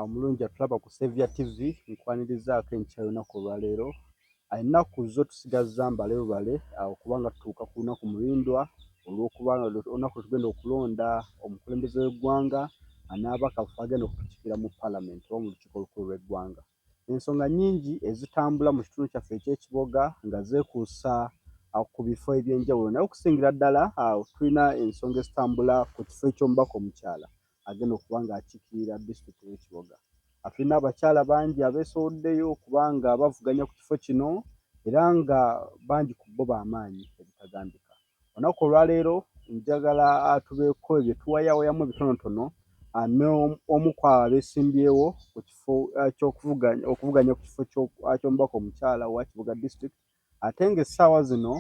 Omulungi atulaba ku Saviour TV, nkwanirizaako enkya y'olunaku olwaleero. Ennaku zo tusigazza mbale bubale okubanga tutuuka ku lunaku mulindwa olw'okubanga olunaku lwe tugenda okulonda omukulembeze w'eggwanga n'ababaka baffe abagenda okutukiikirira mu Palamenti oba mu lukiiko olukulu olw'eggwanga. Ensonga nnyingi ezitambula mu kitundu kyaffe eky'e Kiboga nga zeekuusa ku bifo eby'enjawulo, naye okusingira ddala tulina ensonga ezitambula ku kifo eky'omubaka omukyala agenda okuba ng'akiikirira disitulikiti y'e Kiboga. Tulina abakyala bangi abeesowoddeyo okuba nga bavuganya ku kifo kino era nga bangi ku bo ba maanyi ebitagambika. Olunaku olwaleero njagala tubeeko bye tuwayaawayamu ebitonotono n'omu ku abo abeesimbyewo ku kifo ky'okuvuganya ku kifo ky'omubaka omukyala owa Kiboga disitulikiti, ate ng'essaawa zino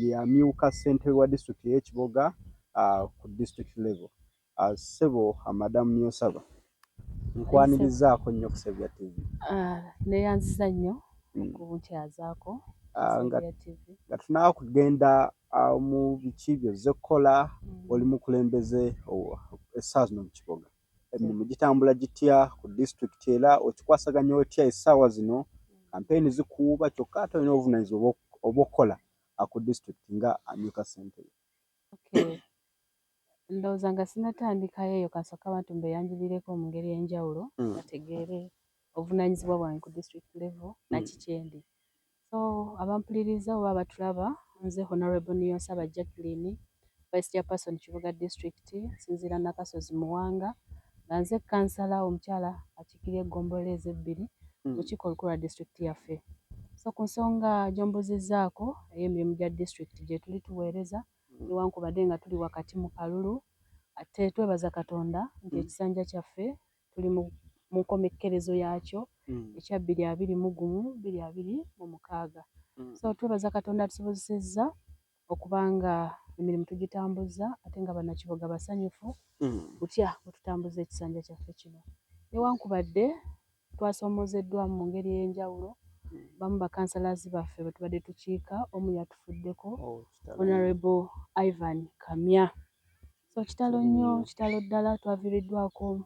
ye amyuka ssentebe wa disitulikiti ey'e Kiboga ku district level. Ssebo Madamu Niyonsaba, nkwanirizaako nnyo ku Saviour TV. Neeyanziza nnyo okunkyazaako Saviour TV. Nga tunnaba kugenda mu biki by'ozze kukola, oli mukulembeze essaawa zino mu Kiboga. Emirimu gitambula gitya ku disitulikiti era okikwasaganya otya essaawa zino kampeyini zikuwuuba kyokka ate olina obuvunaanyizibwa obw'okukola ku disitulikiti nga amyuka ssentebe? Okay. Ndowooza nga sinnatandikayo eyo, kansooke abantu mbeeyanjulireko mu ngeri ey'enjawulo bategeere obuvunaanyizibwa bwange ku district level naki kye ndi. So abampuliriza oba abatulaba, nze Honorable Niyonsaba Jacqueline, Vice Chairperson Kiboga District, nsinziira Nakasozi Muwanga, nga nze kansala omukyala akiikirira eggombolola ezo ebbiri mu lukiiko olukulu lwa disitulikiti yaffe. So ku nsonga gy'ombuuzizzaako ey'emirimu gya disitulikiti gye tuli tuweereza, newankubadde nga tuli wakati mu kalulu, ate twebaza Katonda nti ekisanja kyaffe tuli mu nkomekkerezo yaakyo ekya 2021 2026. So twebaza Katonda atusobozesezza okuba nga emirimu tugitambuza ate nga bannakiboga basanyufu butya bwe tutambuza ekisanja kyaffe kino. Newankubadde twasoomozeddwa mu ngeri ey'enjawulo, bamu bakansalazi baffe bwe tubadde tukiika omu yatufuddeko, Honorable Ivan Kamya. So kitalo nnyo, kitalo ddala, twaviiriddwako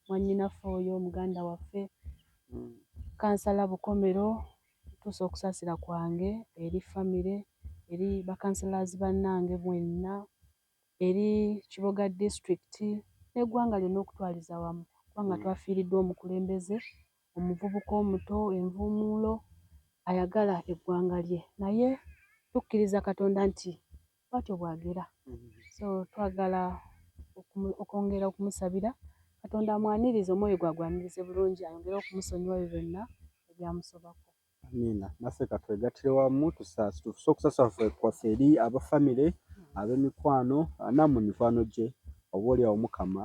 mwannyinaffe oyo muganda waffe kansala Bukomero. Ntuusa okusaasira kwange eri famire, eri bakansalazi bannange mwenna, eri Kiboga disitulikiti n'eggwanga lyonna okutwaliza awamu, kubanga twafiiriddwa omukulembeze omuvubuka omuto envuumuulo ayagala eggwanga lye, naye tukkiriza Katonda nti bw'atyo bw'agera. So twagala okwongera okumusabira Katonda amwanirize, omwoyo gwe agwanirize bulungi, ayongere okumusonyiwa ebyo byonna ebyamusobako. Amiina. Naffe katwegattire wamu tusaasire okusaasira kwaffe eri aba famire, ab'emikwano nammwe mikwano gye, oboolyawo Omukama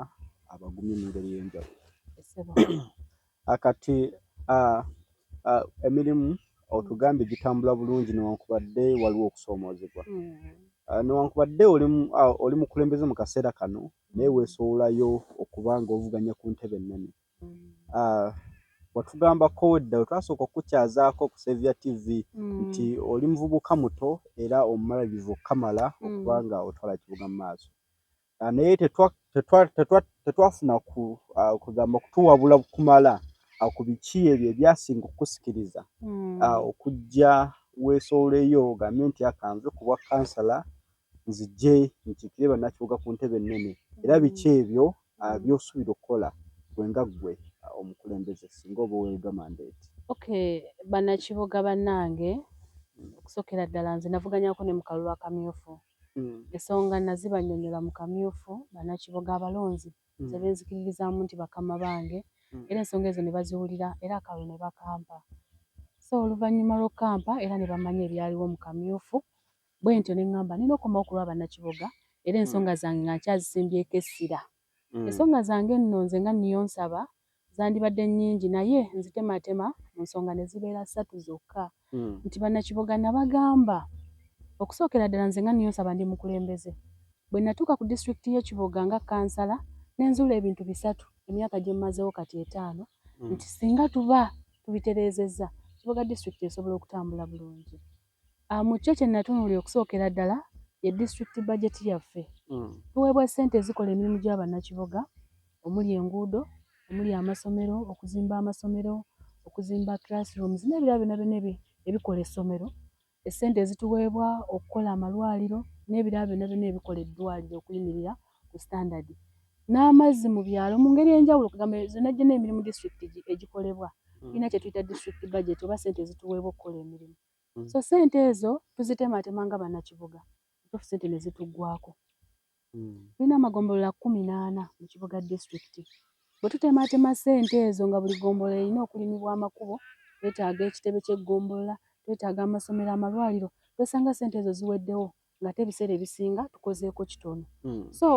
abagumye mu ngeri ey'enjawulo. Kati emirimu otugambye gitambula bulungi newankubadde waliwo okusoomoozebwa. Newankubadde oli mukulembeze mu kaseera kano, naye weesowolayo okuba ng'ovuganya ku ntebe ennene. Watugambako edda we twasooka okukukyazaako ku Saviour TV nti oli muvubuka muto era omumalirivu okukamala okuba nga otwala Kiboga mu maaso. Naye tetwafuna kugamba kutuwabula kumala ku biki ebyo ebyasinga okukusikiriza okujja weesowoleyo ogambe nti akanve ku bwa kansala nzije nkiikirire bannakiboga ku ntebe ennene, era biki ebyo by'osuubira okukola gwe nga ggwe omukulembeze singa oba oweereddwa mandate? Okay, bannakiboga bannange, okusookera ddala nze navuganyako ne mu kalulu akamyufu. Ensonga nazibannyonnyola mu kamyufu, bannakiboga abalonzi nze benzikiririzaamu nti bakama bange, era ensonga ezo ne baziwulira era akalulu ne bakampa. So oluvannyuma lw'okukampa era ne bamanya ebyaliwo mu kamyufu, bwe ntyo ne ŋŋamba nina okukomawo ku lwa bannakiboga era ensonga zange nga nkyazisimbyeko essira. Ensonga zange nno nze nga Niyonsaba zandibadde nnyingi, naye nzitematema mu nsonga ne zibeera ssatu zokka. Nti bannakiboga nabagamba okusookera ddala nze nga Niyonsaba ndi mukulembeze. Bwe natuuka ku disitulikiti y'e Kiboga nga kansala ne nzuula ebintu bisatu emyaka gye mmazeewo kati etaano nti singa tuba tubitereezezza, Kiboga disitulikiti esobola okutambula bulungi. Mu kyo kye natunuulira okusookera ddala ye district budget yaffe. Tuweebwa ssente ezikola emirimu gya bannakiboga omuli enguudo, Omuli amasomero, okuzimba amasomero, okuzimba classrooms n'ebirala byonna byonna ebikola essomero, essente ezituweebwa okukola amalwaliro n'ebirala byonna byonna ebikola eddwaliro okuyimirira ku standard, n'amazzi mu byalo mu ngeri enjawulo. Kugamba zonna gyonna emirimu disitulikiti egikolebwa, tulina kye tuyita district budget oba ssente ezituweebwa okukola emirimu. So ssente ezo tuzitematema nga bannakibuga, tufu ssente ne zituggwako. Tulina amagombolola 14 mu Kiboga Disitulikiti. Bwe tutematema ssente ezo, nga buli ggombolola erina okulimibwa amakubo, twetaaga ekitebe ky'eggombolola, twetaaga amasomero, amalwaliro, twesanga ssente ezo ziweddewo ng'ate ebiseera ebisinga tukozeeko kitono. So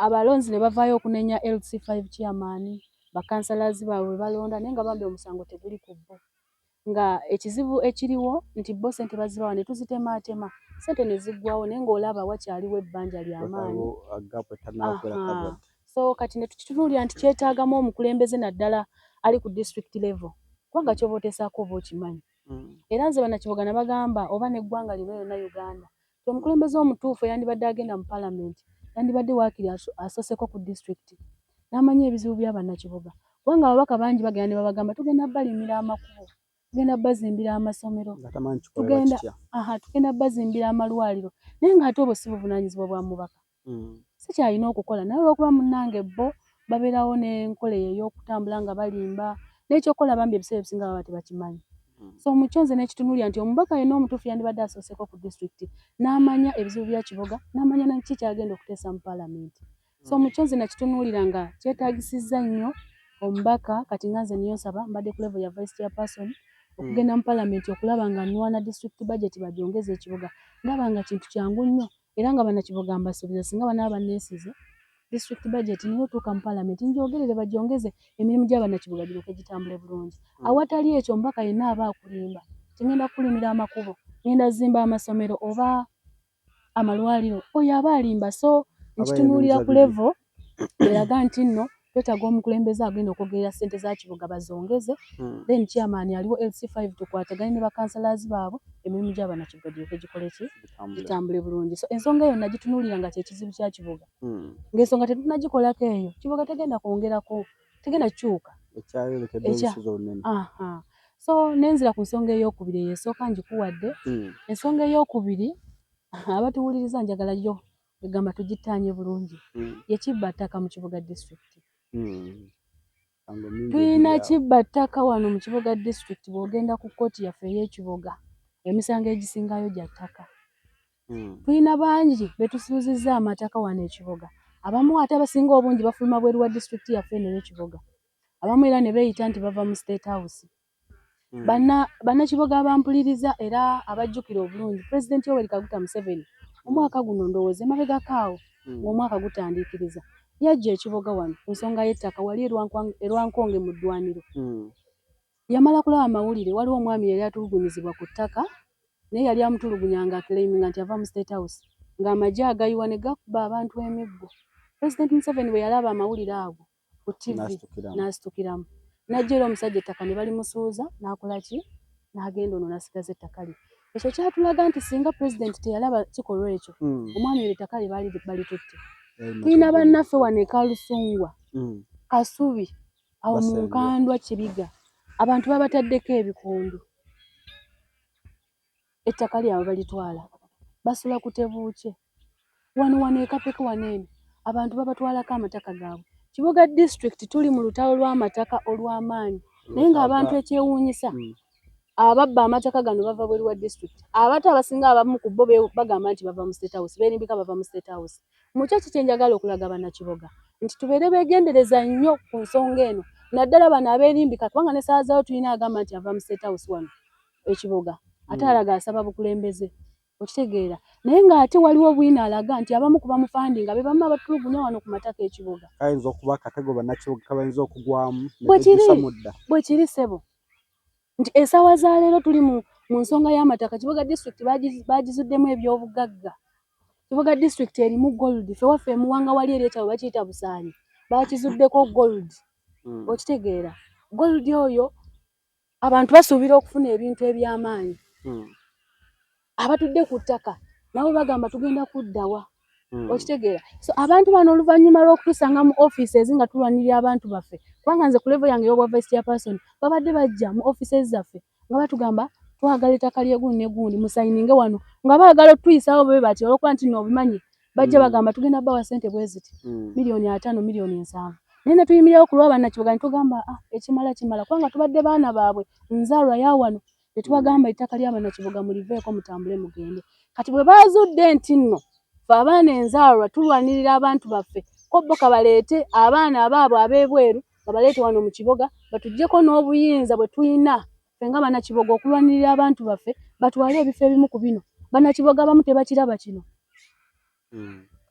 abalonzi ne bavaayo okunenya LC5 chairman, bakansalazi baabwe balonda, naye nga bambi omusango teguli ku bo, nga ekizibu ekiriwo nti bo ssente bazibawa ne tuzitemaatema, ssente ne ziggwawo, naye ng'olaba wakyaliwo ebbanja ly'amaanyi. So kati ne tukitunuulira nti kyetaagamu omukulembeze, naddala ali ku district level, kubanga kyoba oteesaako oba okimanyi. Era nze bannakiboga nabagamba, oba n'eggwanga lino yonna Uganda, ti omukulembeze omutuufu eyandibadde agenda mu paalamenti yandibadde waakiri asooseko ku disitulikiti n'amanya ebizibu bya bannakiboga, kubanga ababaka bangi bagenda ne babagamba, "Tugenda balimira amakubo, tugenda bazimbira amasomero, tugenda bazimbira amalwaliro," naye ng'ate obwo si buvunaanyizibwa bwa mubaka. Si kyalina okukola, naye olw'okuba munnange bo babeerawo n'enkola eyo ey'okutambula nga balimba, n'ekyokukola bambi ebiseera ebisinga baba tebakimanyi. So mu kyo nze n'ekitunuulira nti omubaka yenna omutuufu yandibadde asooseeko ku disitulikiti n'amanya ebizibu bya Kiboga, n'amanya naki kyagenda okuteesa mu paalamenti. So mu kyo nze nakitunuulira nga kyetaagisizza nnyo omubaka kati nga nze niyo nsaba, mbadde ku level ya vice chairperson, okugenda mu paalamenti okulaba nga nnwana district budget bagyongeze ekibuga. Ndaba nga kintu kyangu nnyo, era nga bannakiboga mbasuubiza, singa banaaba banneesize, district budget niyo otuuka mu paalamenti njogerere bagyongeze, emirimu gy'abannakibuga giryoke gitambule bulungi. Awatali ekyo, omubaka yenna aba akulimba, tingenda kukulimira amakubo, ngenda zimba amasomero oba amalwaliro, oyo aba alimba. So nkitunuulira ku level eraga nti nno twetaaga omukulembeze agenda okwogerera ssente za Kibuga bazongeze. Then chairman aliwo LC5 tukwatagane ne bakansalazi baabwe, emirimu gy'abannakibuga giryoke gikole ki? Gitambule bulungi. So ensonga eyo nagitunuulira nga kyekizibu kya Kibuga, ng'ensonga tetunagikolako eyo, Kibuga tegenda kwongerako, tegenda kukyuka. So nenzira ku nsonga eyokubiri. Eyo esooka ngikuwadde. Ensonga eyokubiri, abatuwuliriza njagala yo egamba tugittaanye bulungi, yekibba ttaka mu Kibuga Disitulikiti. Tulina kibba ttaka wano mu Kibuga Disitulikiti. Bw'ogenda ku kkooti yaffe ey'ekibuga, emisango egisingayo gya ttaka. Tulina bangi betusuuzizza amataka wano ekibuga. Abamu ate abasinga obungi bafuluma bweru wa disitulikiti yaffe eno ey'ekibuga, abamu era ne beeyita nti bava mu State House. Bannakiboga abampuliriza era abajjukira obulungi, Pulezidenti Yoweri Kaguta Museveni omwaka guno, ndowooza emabegako awo ng'omwaka gutandiikiriza, yajja ekiboga wano ku nsonga y'ettaka wali erwankonge mu ddwaniro. Yamala kulaba amawulire, waliwo omwami yali atulugunyizibwa ku ttaka, naye yali amutulugunya nga aclaiminga nti ava mu State House, ng'amagye agayiwa ne gakuba abantu emiggo. Pulezidenti Museveni bwe yalaba amawulire ago ku TV, n'asitukiramu n'ajja, era omusajja ettaka ne balimusuuza, n'akola ki? N'agenda, ono n'asigaza ettaka lye. Ekyo kyatulaga nti singa pulezidenti teyalaba kikolwa ekyo, omwami oyo ettaka lye baali balitutte. Tulina bannaffe wano e Kalusungwa, Kasubi awo mu Nkandwa, Kibiga, abantu babataddeko ebikondo, ettaka lyabwe balitwala, basula ku tebuukye. Wano wano ekapeke wano eno abantu babatwalako amataka gaabwe. Kiboga District tuli mu lutalo lw'amataka olw'amaanyi, naye ng'abantu ekyewuunyisa, ababba amataka gano bava bweru wa district. Abato abasinga abamu ku bo bagamba nti bava mu State House, beerimbika bava mu State House. Mu kyo ki kyenjagala okulaga bannakiboga nti tubeere beegendereza nnyo ku nsonga eno, naddala bano abeerimbika, kubanga ne saawa tulina agamba nti ava mu State House wano ekiboga, ate alaga asaba bukulembeze, okitegeera, naye ng'ate waliwo bwino alaga nti abamu ku bamufundinga be bamu abatulugunya wano ku mataka ekiboga. Kayinza okuba akatego bannakiboga kabayinza okugwamu. Bwe kiri ssebo, nti essaawa za leero tuli mu nsonga y'amataka. Kiboga District bagizuddemu ebyobugagga. Kiboga District erimu gold. Ffe waffe emuwanga wali eri ekyalo bakiyita Busaanyi, bakizuddeko gold. Okitegeera, gold oyo abantu basuubira okufuna ebintu eby'amaanyi. Abatudde ku ttaka nabo bagamba tugenda kuddawa. Okitegeera? So abantu bano oluvannyuma lw'okutusanga mu offices nga tulwanirira abantu baffe, kubanga nze ku level yange ey'obwa vice chairperson babadde bajja mu offices zaffe nga batugamba twagala ettaka lyegundi ne gundi, musayininge wano, nga baagala otutuyisawo bwe bati olwokuba nti nno obimanyi bajja bagamba tugenda bawa ssente bwe ziti, 50 million, 70 million, naye ne tuyimirirawo ku lwa bannakiboga ne tugamba, ah, ekimala kimala, kubanga tubadde baana baabwe, nzaalwa ya wano, ne tubagamba ettaka ly'abannakiboga muliveeko, mutambule mugende. Kati bwe baazudde nti nno ffe abaana enzaalwa tulwanirira abantu baffe, ko bo kabaleete abaana abaabwe ab'ebweru babaleete wano mu kiboga batuggyeko n'obuyinza bwe tulina ffe nga bannakiboga okulwanirira abantu baffe, batwale ebifo ebimu ku bino. Bannakiboga abamu tebakiraba kino,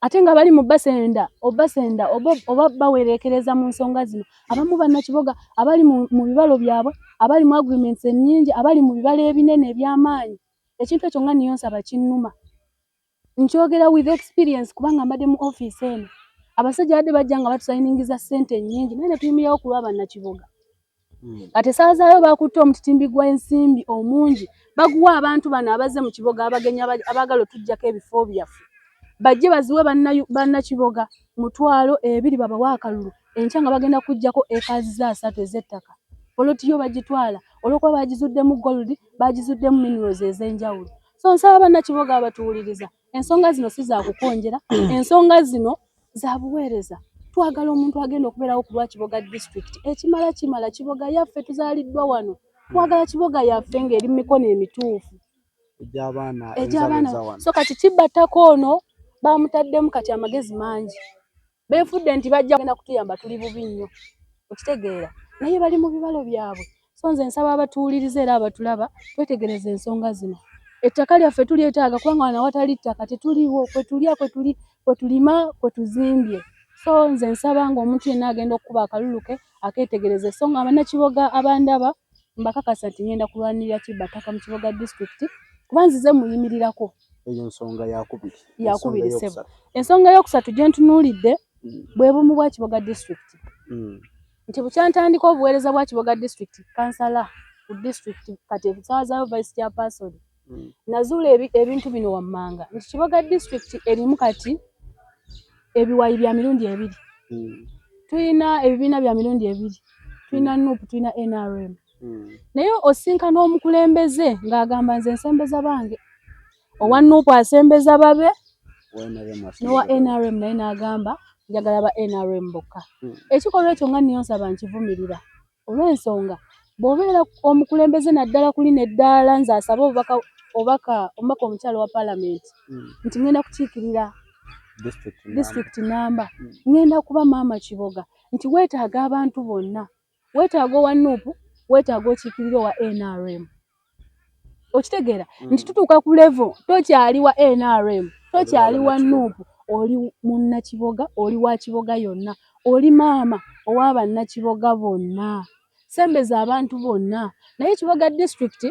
ate nga bali mu basenda obasenda oba bawereekereza mu nsonga zino. Abamu bannakiboga abali mu bibalo byabwe, abali mu agreements ennyingi, abali mu bibalo ebinene eby'amaanyi. Ekintu ekyo nga Niyonsaba kinnuma, nkyogera with experience kubanga mbadde mu ofiisi eno. Abasajja badde bajja nga batusayiningiza ssente nnyingi, naye ne tuyimirirawo ku lwa bannakiboga. Kati essaawa zaayo bakutte omutitimbi gw'ensimbi omungi baguwa abantu bano abazze mu kiboga, abagenyi abaagala otuggyako ebifo byaffe, bajje baziwe bannakiboga 20,000 babawe akalulu. Enkya nga bagenda kuggyako ekazi za 30 ez'ettaka, poloti yo bagitwala olw'okuba bagizuddemu gold, bagizuddemu minerals ez'enjawulo. So nsaba bannakiboga abatuwuliriza, ensonga zino si za kukonjera, ensonga zino za buweereza. Twagala omuntu agenda okubeerawo ku lwa Kiboga District. Ekimala kimala, Kiboga yaffe, tuzaaliddwa wano, twagala Kiboga yaffe ng'eri mu mikono emituufu egy'abaana egy'abaana. enzaalwa wano. So kati kibbattako ono bamutaddemu kati amagezi mangi, beefudde nti bajja kugenda kutuyamba, tuli bubi nnyo, okitegeera, naye bali mu bibalo byabwe. So nze nsaba abatuwuliriza era abatulaba twetegereza ensonga zino. Ettaka lyaffe tulyetaaga, kubanga wano awatali ttaka tetuliwo, kwe tulya, kwe tuli, kwe tulima, kwe tuzimbye. So nze nsaba ng'omuntu yenna agenda okukuba akalulu ke akeetegereze. So nga bannakiboga abandaba, mbakakasa nti ngenda kulwanirira kibbattaka mu Kiboga District, kuba nzize muyimirirako. Eyo nsonga yakubiri. Yakubiri, Ensonga ssebo. eyokusatu. Ensonga eyokusatu gye ntunuulidde bwe bumu bwa Kiboga District, nti bukyantandika obuweereza bwa Kiboga District, kansala ku district, kati essaawa zaayo vice chairperson, nazuula ebintu bino wammanga nti Kiboga District erimu kati ebiwayi bya mirundi ebiri. Tulina ebibiina bya mirundi ebiri, tulina NUP, tulina NRM. Naye osinkana omukulembeze ng'agamba nze nsembeza bange, owa NUP asembeza babe, Owa NRM n'owa asembeza babe. NRM naye n'agamba njagala ba NRM bokka. Ekikolwa ekyo nga Niyonsaba nkivumirira, olw'ensonga bw'obeera omukulembeze naddala kuli neddaala nze asaba obubaka, obaka omubaka omukyala wa paalamenti, nti ngenda kukiikirira District namba. District namba, ngenda kuba maama Kiboga, nti weetaaga abantu bonna, weetaaga owa NUP, weetaaga okiikirira owa NRM, okitegeera nti tutuuka ku level tokyali wa NRM, tokyali wa Oli wa NUP, oli munnakiboga, oli wa Kiboga yonna, oli maama owa bannakiboga bonna, sembeza abantu bonna. Naye Kiboga District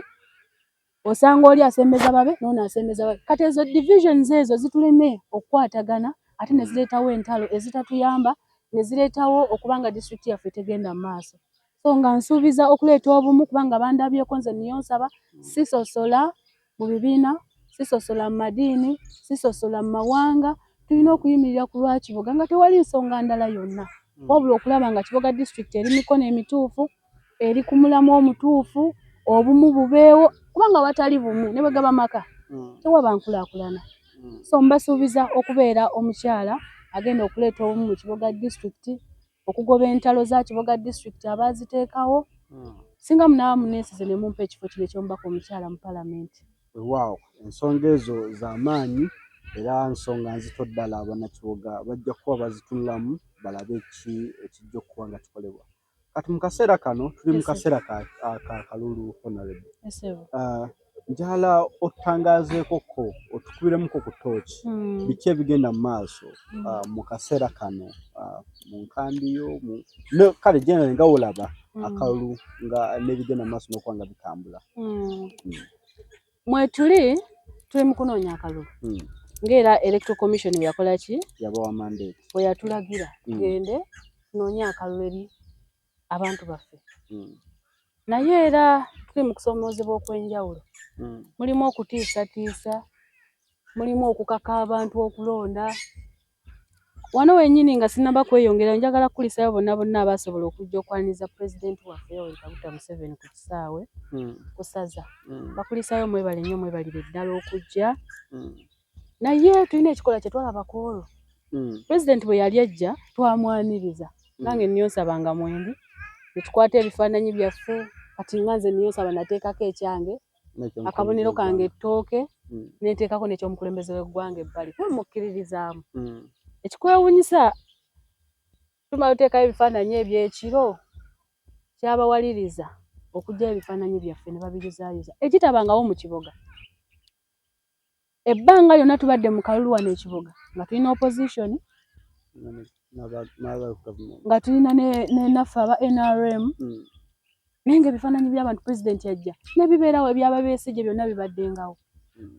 osanga oli asembeza babe n'ono asembeza babe. Kati ezo divisions ezo zituleme okukwatagana, ate ne zireetawo entalo ezitatuyamba, ne zireetawo okuba nga disitulikiti yaffe tegenda mu maaso. So nga nsuubiza okuleeta obumu, kubanga bandabyeko nze Niyonsaba sisosola mu bibiina, sisosola mu madiini, sisosola mu mawanga. Tulina okuyimirira ku lwa Kiboga nga tewali nsonga ndala yonna, wabula okulaba nga Kiboga District eri mikono emituufu, eri ku mulamwa omutuufu, obumu bubeewo, kubanga watali bumu ne bwe gaba maka tewaba nkulaakulana. So mbasuubiza okubeera omukyala agenda okuleeta obumu mu Kiboga District, okugoba entalo za Kiboga District abaaziteekawo. Singa munaaba muneesize ne mumpa ekifo kino eky'omubaka omukyala mu paalamenti. Weewaawo, ensonga ezo z'amaanyi era nsonga nzito ddala. Bannakiboga bajja kuba bazitunulamu balabe ki ekijja okuba nga kikolebwa. Kati mu kaseera kano tuli mu Yes, sir. kaseera ka kalulu, honorable. Ssebo. Njagala otutangaazeekoko, otukubiremuko ku ttooki, biki ebigenda mu maaso mu kaseera kano mu nkambi yo kale generally nga wolaba akalulu nga n'ebigenda mu maaso n'okuba nga bitambula. Mwetuli tuli mu kunoonya akalulu, ng'era Electoral Commission bwe yakola ki, yabawa mandate, bwe yatulagira tugende tunoonye akalulu eri abantu baffe. Naye era tuli mu kusoomoozebwa okw'enjawulo. Mulimu okutiisatiisa, Mulimu okukaka abantu okulonda. Wano wennyini nga sinnaba kweyongera, njagala kukulisaayo bonna bonna abaasobola okujja okwaniriza pulezidenti waffe Yoweri Kaguta Museveni ku kisaawe ku ssaza. Bakulisaayo mwebale nnyo, mwebalire ddala okujja. Naye tulina ekikolwa kye twalaba ku olwo. Pulezidenti bwe yali ajja twamwaniriza. Nange Niyonsaba nga mwendi, ne tukwata ebifaananyi byaffe. Kati nga nze Niyonsaba nateekako ekyange, akabonero kange ettooke, nenteekako n'ekyomukulembeze w'eggwanga ebbali, kuba mukkiririzaamu. Ekikwewuunyisa, tumala oteekayo ebifaananyi ebyo ekiro kyabawaliriza okuggyayo ebifaananyi byaffe ne babiyuzaayuza, ekitabangawo mu Kiboga. Ebbanga lyonna tubadde mu kalulu wano e Kiboga nga tulina opposition, nga tulina ne naffe aba NRM, naye nga ebifaananyi by'abantu pulezidenti ajja nebibeerawo, ebyaba Besigye byonna bibaddengawo.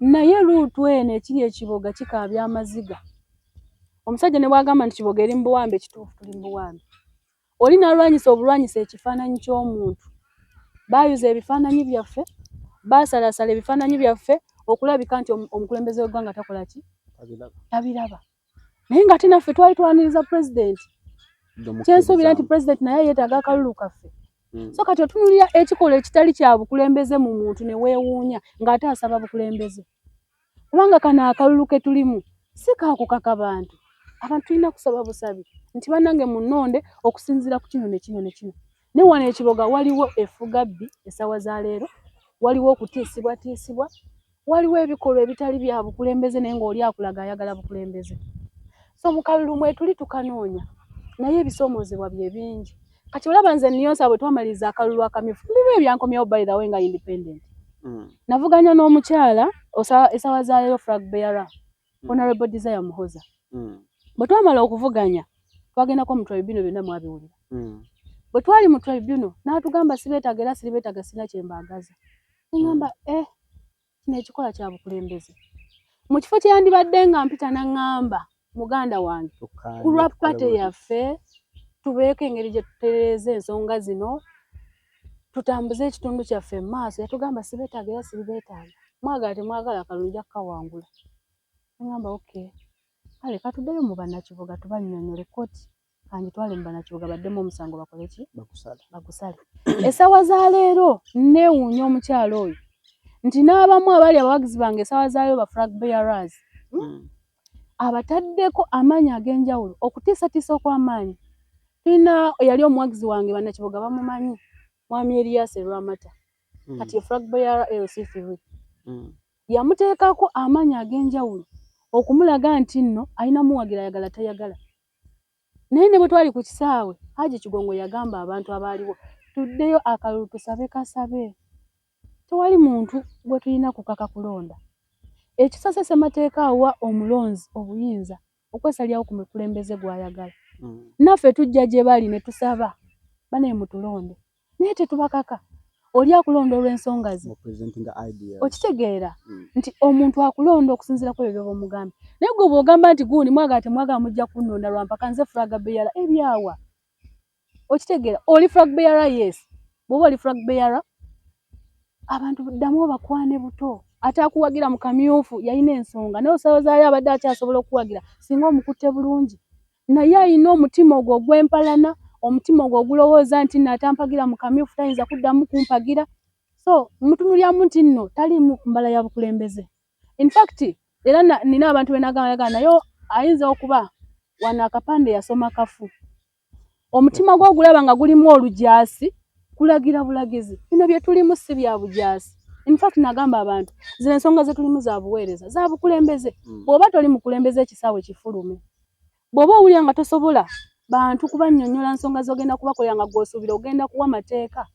Naye luutu eno ekiri e Kiboga kikaabya amaziga. Omusajja ne bw'agamba nti Kiboga eri mu buwambe, kituufu, tuli mu buwambe. Oli n'alwanyisa obulwanyisa ekifaananyi ky'omuntu. Baayuza ebifaananyi byaffe, baasalasala ebifaananyi byaffe okulabika nti omukulembeze w'eggwanga takola ki? Tabiraba. Naye ng'ate naffe twali twaniriza pulezidenti. Kyensuubira nti pulezidenti naye yeetaaga akalulu kaffe. So kati otunuulira ekikolwa ekitali kya bukulembeze mu muntu ne weewuunya ng'ate asaba bukulembeze. Kubanga kano akalulu ke tulimu si kaakukaka bantu. Abantu tulina kusaba busabi nti bannange munnonde okusinziira ku kino ne kino ne kino. Naye wano e Kiboga waliwo effugabbi essaawa za leero, waliwo okutiisibwatiisibwa, waliwo ebikolwa ebitali bya bukulembeze naye ng'oli akulaga ayagala bukulembeze. So mu kalulu mwetuli tukanoonya, naye ebisoomoozebwa bye bingi. Kati olaba nze Niyonsaba bwe twamaliriza akalulu akamyufu, mulimu ebyankomyawo by the way nga independent. Navuganya n'omukyala essaawa za leero flag bearer, Honorable Desire Muhoza. Bwe twamala okuvuganya twagendako mu tribunal, byonna mwabiwulira. Bwe twali mu tribunal n'atugamba sibeetaaga era siribeetaaga, sirina kye mbaagaza. Neŋŋamba kino ekikolwa kya bukulembeze. Mu kifo kye yandibadde nga mpita n'aŋŋamba muganda wange ku lwa party yaffe tubeeko engeri gye tutereeza ensonga zino, tutambuze ekitundu kyaffe mu maaso. Yatugamba sibeetaaga era siribeetaaga, mwagala temwagala akalulu nja kukawangula. Neŋŋamba okay, kale katuddeyo mu bannakibuga tubannyonnyole kkooti, kangitwale mu bannakibuga baddemu omusango bakole ki? Bagusale. Essaawa za leero neewuunya omukyala oyo nti n'abamu abali abawagizi bange essaawa za leero ba flag bearers, abataddeko amaanyi ag'enjawulo, okutiisatiisa okw'amaanyi. Tulina eyali omuwagizi wange, bannakibuga bamumanyi, Mwami Erias Lwamata, kati ye flag bearer LC3. Yamuteekako amaanyi ag'enjawulo okumulaga nti nno alina muwagira ayagala tayagala. Naye ne bwe twali ku kisaawe, Haji Kigongo yagamba abantu abaaliwo tuddeyo akalulu tusabe kasabe. Tewali muntu gwe tulina kukaka kulonda. Ekisose, ssemateeka awa omulonzi obuyinza okwesalirawo ku mukulembeze gw'ayagala. Naffe tujja gye bali ne tusaba banaye mutulonde, naye tetubakaka. Oli akulonda olw'ensonga ze. Okitegeera nti omuntu akulonda okusinziira ku ebyo by'oba omugambye. Naye gwe bw'ogamba nti gundi mwagala temwagala mujja kunnonda lwa mpaka nze flag bearer, ebyawa. Okitegeera oli flag bearer, yes. Bw'oba oli flag bearer, abantu ddamu obakwane buto. Ate akuwagira mu kamyufu yalina ensonga, naye osabazaayo abadde akyasobola okuwagira singa omukutte bulungi. Naye alina omutima ogwo ogw'empalana, omutima ogwo ogulowooza nti nno atampagira mu kamyufu tayinza kuddamu kumpagira. So mutunulyamu nti nno taliimu mbala ya bukulembeze. In fact era nina abantu be nagamba naye ayinza okuba wano akapande yasoma kafu. Omutima gwe ogulaba nga gulimu olujaasi kulagira bulagizi. Bino bye tulimu si bya bujaasi. In fact nagamba abantu zino ensonga ze tulimu za buweereza, za bukulembeze. Bw'oba toli mukulembeze ekisaawe kifulume. Bw'oba owulira nga tosobola bantu kubannyonnyola nsonga z'ogenda kubakolera nga gw'osuubira ogenda kuwa mateeka,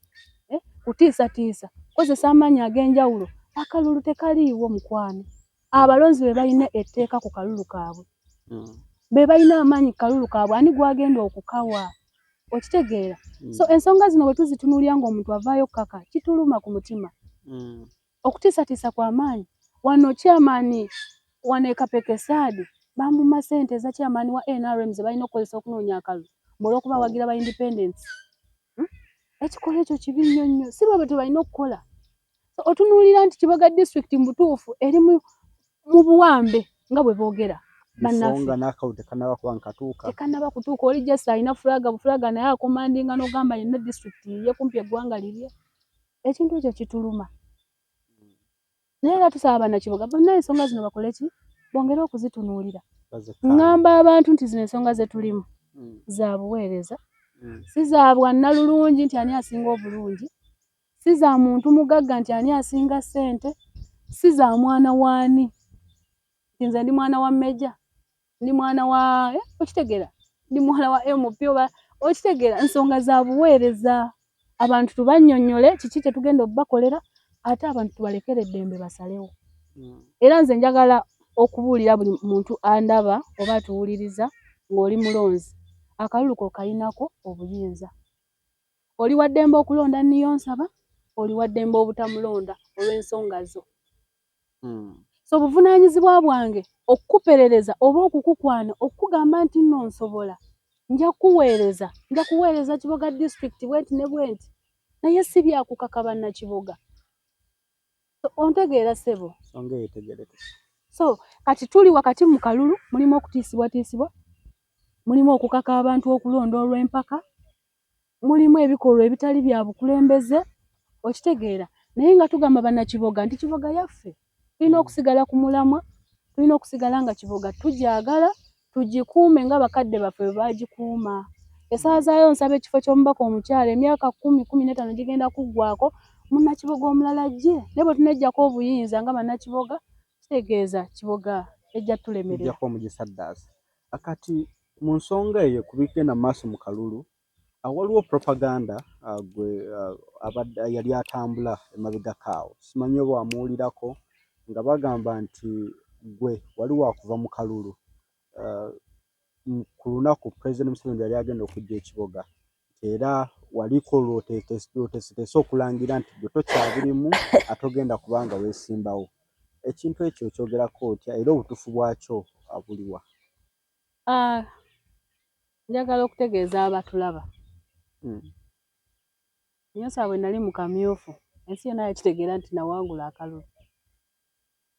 kutiisatiisa, kozesa amaanyi ag'enjawulo, akalulu tekaliiwo mukwano. Abalonzi be balina etteeka ku kalulu kaabwe. Be balina amaanyi ku kalulu kaabwe, ani gw'agenda okukawa? Okitegeera? So ensonga zino bwe tuzitunuulira ng'omuntu avaayo kkaka kituluma ku mutima. Okutiisatiisa kw'amaanyi. Wano chairman wano e Kapeke Saadi bamumma ssente eza chairman wa NRM ze balina okukozesa okunoonya akalulu olw'okuba awagira ba independents. Ekikolwa ekyo kibi nnyo nnyo, si bwe batyo balina okukola. So otunuulira nti Kiboga district mu butuufu erimu Mu buwambe nga bwe boogera. Bannaffe n'akalulu tekanaba kuba nkatuuka. Tekanaba kutuuka, oli just alina flag bu flag, naye acommandinga n'ogamba yenna district ye, kumpi eggwanga lirye. Ekintu ekyo kituluma, naye era tusaba bannakiboga bonna ensonga zino bakole ki? Bongere okuzitunuulira. Ŋŋamba abantu nti zino ensonga ze tulimu za buweereza, si za bwannalulungi nti ani asinga obulungi, si za muntu mugagga nti ani asinga ssente, si za mwana waani nti nze ndi mwana wa meja, ndi mwana wa okitegeera, ndi mwana wa MP oba okitegeera. Nsonga za buweereza. Abantu tubannyonnyole kiki kye tugenda obbakolera, ate abantu tubalekere eddembe basalewo. Era nze njagala okubuulira buli muntu andaba oba atuwuliriza ng'oli mulonzi, akalulu ko kayinako obuyinza. Oli wa ddembe okulonda Niyonsaba, oli wa ddembe obutamulonda olw'ensonga zo. So obuvunaanyizibwa bwange okukuperereza oba okukukwana, okukugamba nti nno nsobola, nja kukuweereza, nja kuweereza Kiboga district bwenti ne bwenti, naye si byakukaka bannakiboga. Ontegeera ssebo? Nsonga eyo etegeerekeka. So kati tuli wakati mu kalulu, mulimu okutiisibwatiisibwa, mulimu okukaka abantu okulonda olw'empaka, mulimu ebikolwa ebitali bya bukulembeze, okitegeera. Naye nga tugamba bannakiboga nti Kiboga yaffe, tulina okusigala ku mulamwa, tulina okusigala nga Kiboga tugyagala, tugikuume nga bakadde baffe bwe baagikuuma. Essaawa zaayo nsaba ekifo ky'omubaka omukyala emyaka 10, 15 gigenda kuggwaako, munnakiboga omulala ajje. Naye bwe tuneggyako obuyinza nga bannakiboga, kitegeeza Kiboga ejja tulemerera. Ejjako omugisaddaasa. Kati mu nsonga eyo ku bigenda mu maaso mu kalulu, waliwo propaganda gwe abadde yali atambula emabegako awo, simanyi oba wamuwulirako, nga bagamba nti gwe wali wakuva mu kalulu ku lunaku President Museveni yali agenda okujja ekiboga, era waliko lw'oteeseteese okulangira nti gwe tokyabirimu ate ogenda kubanga weesimbawo. Ekintu ekyo okyogerako otya era obutuufu bwakyo buliwa? Njagala okutegeeza abatulaba. Niyonsaba bwe nali mu kamyufu, ensi yonna yakitegeera nti nawangula akalulu.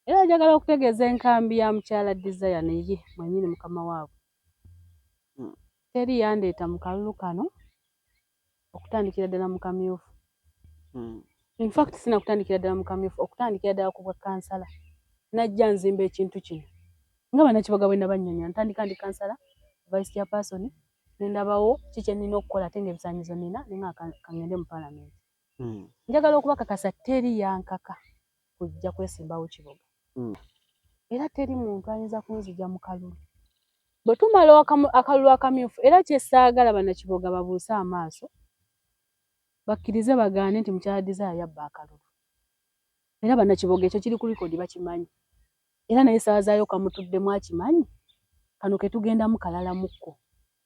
Era njagala okutegeeza enkambi ya mukyala Desire neye mwennyini mukama waabwe. Teri yandeeta mu kalulu kano okutandikira ddala mu kamyufu. In fact sina kutandikira ddala mu kamyufu, okutandikira ddala ku bwa kansala. Najja nzimba ekintu kino. Nga bannakiboga bwe nabannyonnyola, ntandika ndi kansala, vice chairperson, ne ndabawo ki kye nnina okukola ate ng'ebisaanyizo nnina, ne nga kangende mu paalamenti. Njagala okubakakasa teri yankaka kujja kwesimbawo Kiboga. Era teri muntu ayinza kunzigya mu kalulu. Bwe tumala akalulu akamyufu, era kye saagala bannakiboga babuuse amaaso, bakkirize bagaane nti mukyala Desire yabba akalulu. Era bannakiboga ekyo kiri ku likodi bakimanyi. Era naye essaawa zaayo kamutuddemu akimanyi, kano ke tugendamu kalala mukko.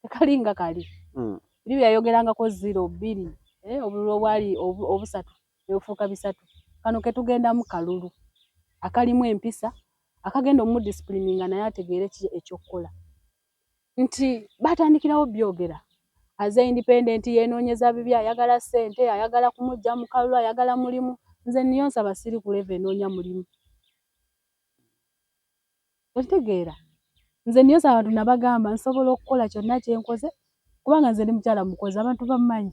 Tekalinga kali. Biri bye yayogerangako 0 2, obululu obwali obusatu ne bufuuka bisatu. Kano ke tugendamu kalulu akalimu empisa, akagenda omudisipulininga naye ategeere ki ekyokukola. Nti batandikirawo byogera. Aze independent yeenoonyeza bibi, ayagala ssente, ayagala kumujja mu kalulu, ayagala mulimu. Nze Niyonsaba siri ku level enoonya mulimu. Okitegeera? Nze Niyonsaba abantu nabagamba nsobola okukola kyonna kye nkoze kubanga nze ndi mukyala mukozi, abantu bammanyi.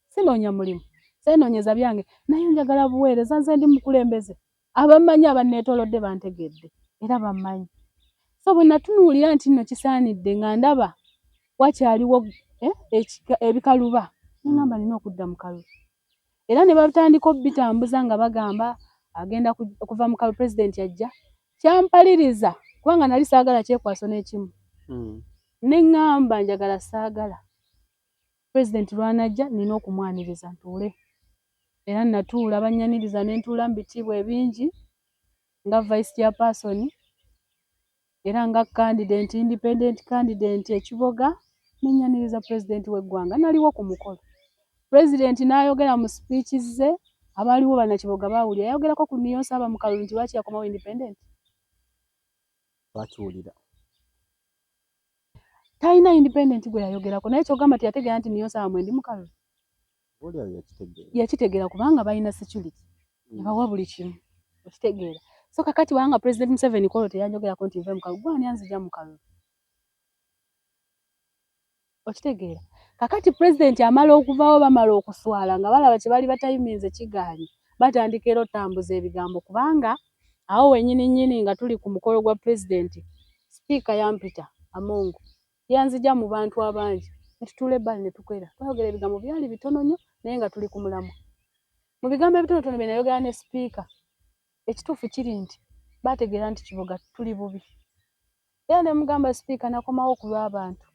Sinoonya mulimu, seenoonyeza byange, naye njagala buweereza. Nze ndi mukulembeze. Abammanyi abanneetoolodde bantegedde era bammanyi. So bwe natunuulira nti nno kisaanidde nga ndaba wakyaliwo ebikaluba, ne ŋŋamba nina okudda mu kalulu. Era ne batandika obitambuza nga bagamba agenda okuva mu kalulu pulezidenti ajja. Kyampaliriza kubanga nali saagala kyekwaso n'ekimu. Ne ŋŋamba njagala saagala. Pulezidenti lw'anajja nina okumwaniriza ntuule. Era natuula bannyaniriza ne ntuula mu bitiibwa ebingi nga vice chairperson era nga candidate, independent candidate e Kiboga, ne nnyaniriza pulezidenti w'eggwanga. Naliwo ku mukolo. Pulezidenti n'ayogera mu speech ze, abaaliwo bannakiboga baawulira. Yayogerako ku Niyonsaba mu kalulu nti lwaki yakomawo independent. Bakiwulira. Talina independent gwe yayogerako, naye ky'ogamba teyategeera nti Niyonsaba mwendi mu kalulu. Oboolyawo yakitegeera. Yakitegeera kubanga balina security. Ebawa buli kimu. Okitegeera. So kakati wanga President Museveni kwolwo teyanjogerako nti nve mu kalulu, gwani anzija mu kalulu? Okitegeera? Kakati pulezidenti amala okuvaawo, bamala okuswala nga balaba kye bali batayiminze kigaanyi, batandika era otambuza ebigambo. Kubanga awo wennyini nnyini nga tuli ku mukolo gwa pulezidenti, sipiika yampita Among, yanzija mu bantu abangi ne tutuula ebbali ne tukwera. Twayogera ebigambo byali bitono nnyo, naye nga tuli ku mulamwa. Mu bigambo ebitonotono bye nayogera ne sipiika, ekituufu kiri nti baategeera nti Kiboga tuli bubi. Era ne mugamba sipiika, nakomawo ku lw'abantu,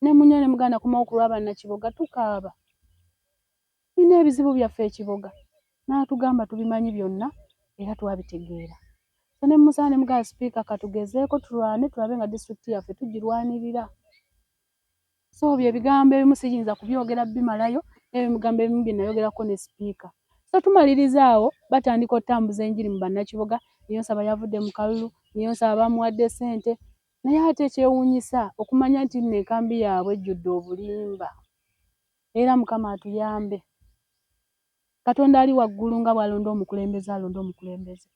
ne munya ne mugamba nakomawo ku lw'abannakiboga, tukaaba, tulina ebizibu byaffe ekiboga. N'atugamba tubimanyi byonna era twabitegeera. So ne musaba ne mugamba sipiika, katugezeeko tulwane tulabe nga disitulikiti yaffe tugirwanirira. So bye ebigambo ebimu siyinza kubyogera bimalayo, n'ebigambo ebimu bye nayogerako ne sipiika. So tumaliriza awo batandika otambuza enjiri mu bannakiboga, niyo nsaba yavudde mu kalulu, niyo nsaba bamuwadde ssente. Naye ate ekyewuunyisa okumanya nti nno enkambi yaabwe ejjudde obulimba. Era Mukama atuyambe. Katonda ali waggulu nga bw'alonda omukulembeze, alonda omukulembeze.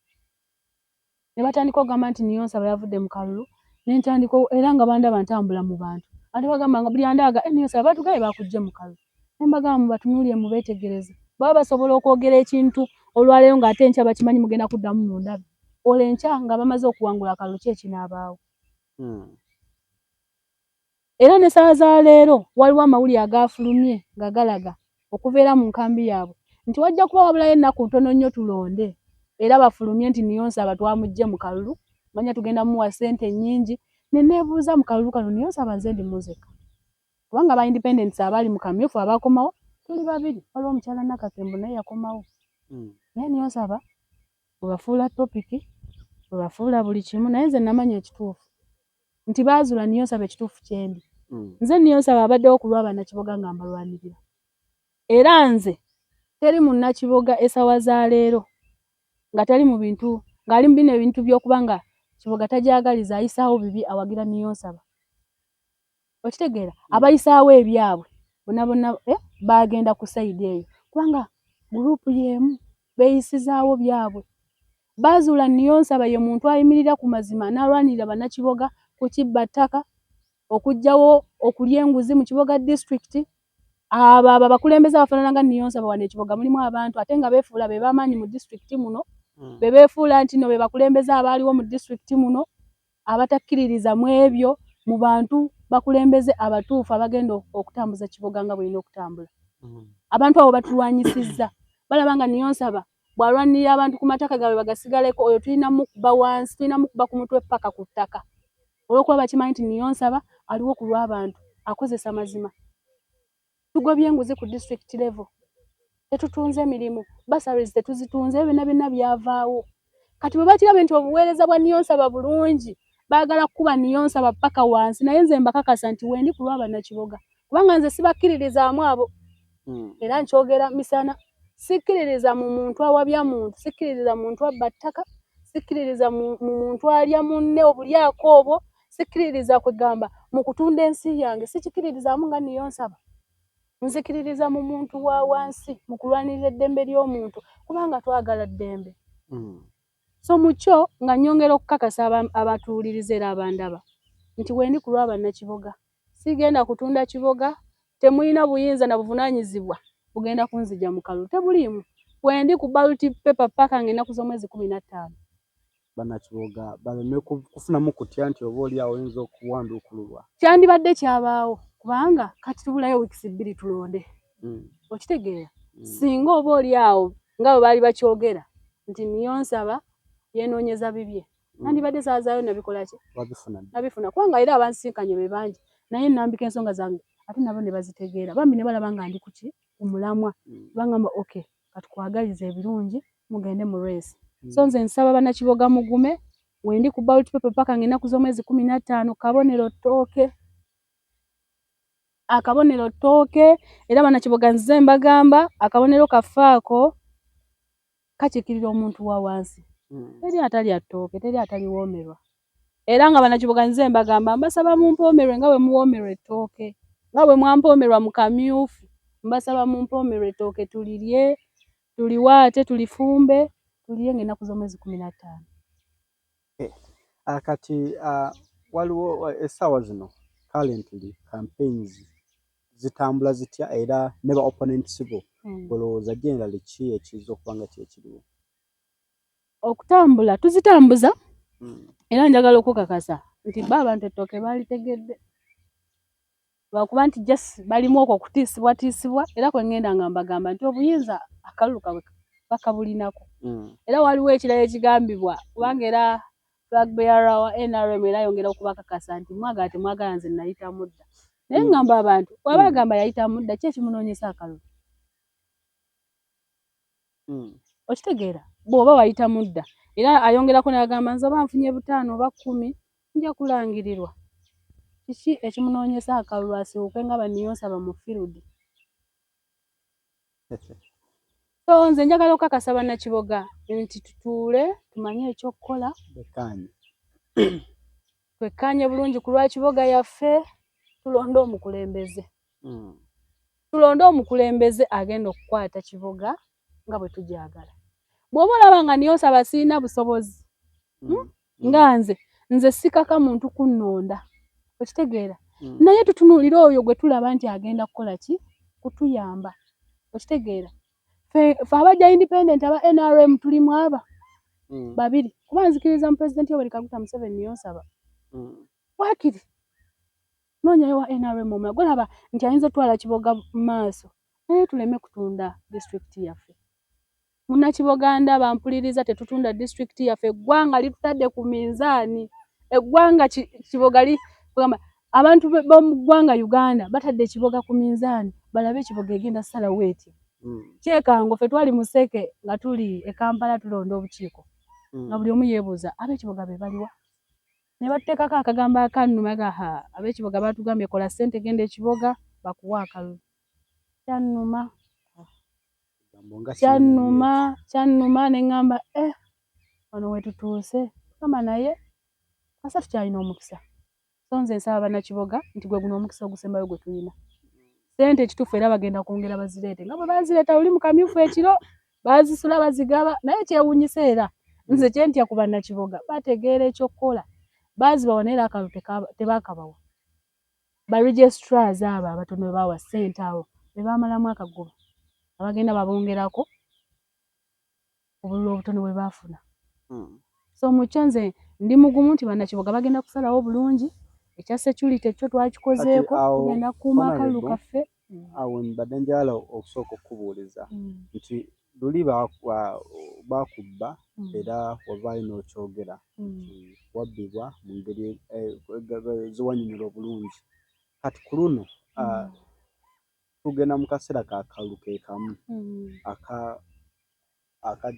Ne batandika okugamba nti niyo nsaba yavudde mu kalulu, ne ntandika era nga bandaba ntambula mu bantu. Ate bagamba nga buli andaaga, niyo nsaba batugambye bakuggye mu kalulu. Ne mbagamba mubatunuulire mubeetegereze. Baba basobola okwogera ekintu olwaleero ng'ate enkya bakimanyi mugenda kuddamu mundabe. Olwo enkya nga bamaze okuwangula akalulu ki ekinaabaawo? Era ne ssaawa za leero waliwo amawulire agaafulumye nga galaga okuva era mu nkambi yaabwe nti wajja kuba wabulayo ennaku ntono nnyo tulonde, era bafulumye nti Niyonsaba twamuggye mu kalulu, manya tugenda mumuwa ssente nnyingi. Ne neebuuza mu kalulu kano Niyonsaba nze ndi munzekka, kubanga aba independents abali mu kamyufu abakomawo tuli babiri, waliwo omukyala Nakakembo naye yakomawo. Naye Niyonsaba bwe bafuula topic, bwe bafuula buli kimu, naye nze namanya ekituufu nti baazula Niyonsaba ekituufu kyendi. Nze Niyonsaba abaddewo ku lwa bannakiboga nga mbalwanirira. Era nze teri munnakiboga essaawa za leero nga tali mu bintu, ng'ali mu bino ebintu by'okuba nga Kiboga tagyagaliza, ayisaawo bibi, awagira Niyonsaba. Okitegeera? Abayisaawo ebyabwe bonna bonna bagenda ku sayidi eyo, kubanga gurupu y'emu beeyisizaawo byabwe. Baazuula Niyonsaba ye muntu ayimirira ku mazima n'alwanirira bannakiboga ku kibba ttaka, okuggyawo okulya enguzi mu Kiboga disitulikiti. Abo abakulembeze abafaanana nga Niyonsaba wano ekiboga mulimu abantu ate nga beefuula be b'amaanyi mu disitulikiti muno, be beefuula nti nno be bakulembeze abaaliwo mu disitulikiti muno, abatakkiririza mu ebyo mu bantu bakulembeze abatuufu abagenda okutambuza Kiboga nga bw'erina okutambula. Abantu abo batulwanyisizza, balaba nga Niyonsaba bw'alwanirira abantu ku mataka gaabwe bagasigaleko, oyo tulina mukuba wansi, tulina mukuba ku mutwe paka ku ttaka, olw'okuba bakimanyi nti Niyonsaba aliwo ku lw'abantu, akozesa mazima. Tugobye enguzi ku district level, tetutunze mirimu, bursaries tetuzitunze, ebyo byonna byonna byavaawo. Kati bwe bakiraba nti obuweereza bwa Niyonsaba bulungi, baagala kukuba Niyonsaba paka wansi. Naye nze mbakakasa nti wendi ku lwa bannakiboga, kubanga nze sibakkiririzaamu abo. Era nkyogera misana, sikkiririza mu muntu awabya muntu, sikkiririza mu muntu abba ttaka, sikkiririza mu muntu alya munne obulyako obwo, sikkiririza kwegamba mu kutunda ensi yange, sikikkiririzaamu nga Niyonsaba. Nzikiririza mu muntu wa wansi, mu kulwanirira eddembe ly'omuntu, kubanga twagala ddembe. So mu kyo nga nnyongera okukakasa abatuwuliriza era abandaba nti wendi ku lwa bannakiboga, sigenda kutunda Kiboga, temulina buyinza na buvunaanyizibwa bugenda kunzija mu kalulu, tebuliimu. Wendi ku ballot paper paka ng'ennaku z'omwezi 15. Bannakiboga baleme kufunamu kutya nti oba oli awo oyinza okuwanduukululwa. Kyandibadde kyabaawo, kubanga kati tubulayo wiikisi 2 tulonde. Okitegeera? Singa oba oli awo nga bwe baali bakyogera nti Niyonsaba yeenoonyeza bibye, nandibadde saazaayo nabikola ki? Nabifuna, kubanga era abansisinkanye be bangi, naye nnambika ensonga zange ate nabo ne bazitegeera, bambi ne balaba nga ndi ku ki? Ku mulamwa. Bangamba okay, katukwagalize ebirungi, mugende mu race. So nze nsaba bannakiboga mugume, wendi ku ballot paper paka ng'ennaku z'omwezi 15, kabonero ttooke. Akabonero ttooke, era bannakiboga nze mbagamba akabonero kaffe ako kakiikirira omuntu wa wansi. Teri atalya ttooke, teri ataliwoomerwa. Era nga bannakiboga nze mbagamba mbasaba mumpoomerwe nga bwe muwoomerwa ettooke, nga bwe mwampoomerwa mu kamyufu, mbasaba mumpoomerwe ettooke tulirye. Tuliwaate, tulifumbe, tuliye ng'ennaku z'omwezi 15. Kati waliwo essaawa zino currently campaigns zitambula zitya, era ne ba opponents bo olowooza generally ki ekiyinza okuba nga kyekiriwo? Okutambula tuzitambuza, era njagala okukakasa nti ba abantu ettooke baalitegedde, lwakuba nti just balimu okwo okutiisibwatiisibwa. Era kwe ngenda nga mbagamba nti obuyinza akalulu kabwe bakabulinako. Era waliwo ekirala ekigambibwa, kubanga era flag bearer wa NRM era ayongera okubakakasa nti mwagala temwagala, nze nayitamu dda. Naye ngamba abantu bw'aba agamba yayitamu dda, ki ekimunoonyesa akalulu? Okitegeera, bw'oba wayitamu dda, era ayongerako n'agamba nze oba nfunye 5 oba 10 nja kulangirirwa. Kiki ekimunoonyesa akalulu asiwuke nga baniyonsaba mu field? So nze njagala okukakasa bannakiboga nti tutuule tumanye ekyokukola, twekkaanye bulungi ku lwa Kiboga yaffe, tulonde omukulembeze. Tulonde omukulembeze agenda okukwata Kiboga nga bwe tugyagala. Bw'oba olaba nga niyonsaba sirina busobozi, nga nze sikaka muntu kunnonda, okitegeera? Naye tutunuulire oyo gwe tulaba nti agenda kukola ki, kutuyamba, okitegeera? Ffe abajja independent aba NRM tulimu aba babiri, kuba nzikiriza mu Pulezidenti Yoweri Kaguta Museveni niyonsaba. Waakiri noonyayo wa NRM omulala gwolaba nti ayinza otwala Kiboga mu maaso, naye tuleme kutunda disitulikiti yaffe. Munnakiboganda bampuliriza, tetutunda disitulikiti yaffe. Eggwanga litutadde ku minzaani, eggwanga Kiboga li kugamba abantu b'omu ggwanga Uganda batadde Ekiboga ku minzaani, balabe Ekiboga egenda ssalawo etya. Kyekango ffe twali Museke nga tuli e Kampala tulonda obukiiko, nga buli omu yeebuuza ab'Ekiboga be baliwa, ne batuteekako akagambo akannuma ga ha, ab'Ekiboga batugambye kola ssente genda Ekiboga bakuwa akalulu. Kyannuma, kyannuma, kyannuma, ne ŋŋamba wano we tutuuse gamba, naye kasa tukyalina omukisa. So nze nsaba bannakiboga nti gwe guno omukisa ogusembayo gwe tulina. Ssente ekituufu era bagenda kwongera bazireete nga bwe bazireeta luli mu kamyufu ekiro, bazisula bazigaba. Naye kyewuunyisa, era nze kyentya ku bannakiboga, bategeera ekyokukola. Bazibawa, naye era akalulu tebaakabawa. Ba registrars abo abatono be baawa ssente, abo be baamalamu akagoba, abagenda babongerako obululu obutono bwe baafuna. So mukyo nze ndi mugumu nti bannakiboga bagenda kusalawo bulungi. Ekya security ekyo twakikozeeko, tugenda kukuuma akalulu kaffe. Awo mbadde njagala okusooka okukubuuliza nti luli baakubba, era wavaayo n'okyogera nti wabbibwa mu ngeri ziwanyonyola obulungi. Kati ku luno tugenda mu kaseera ka kalulu ke kamu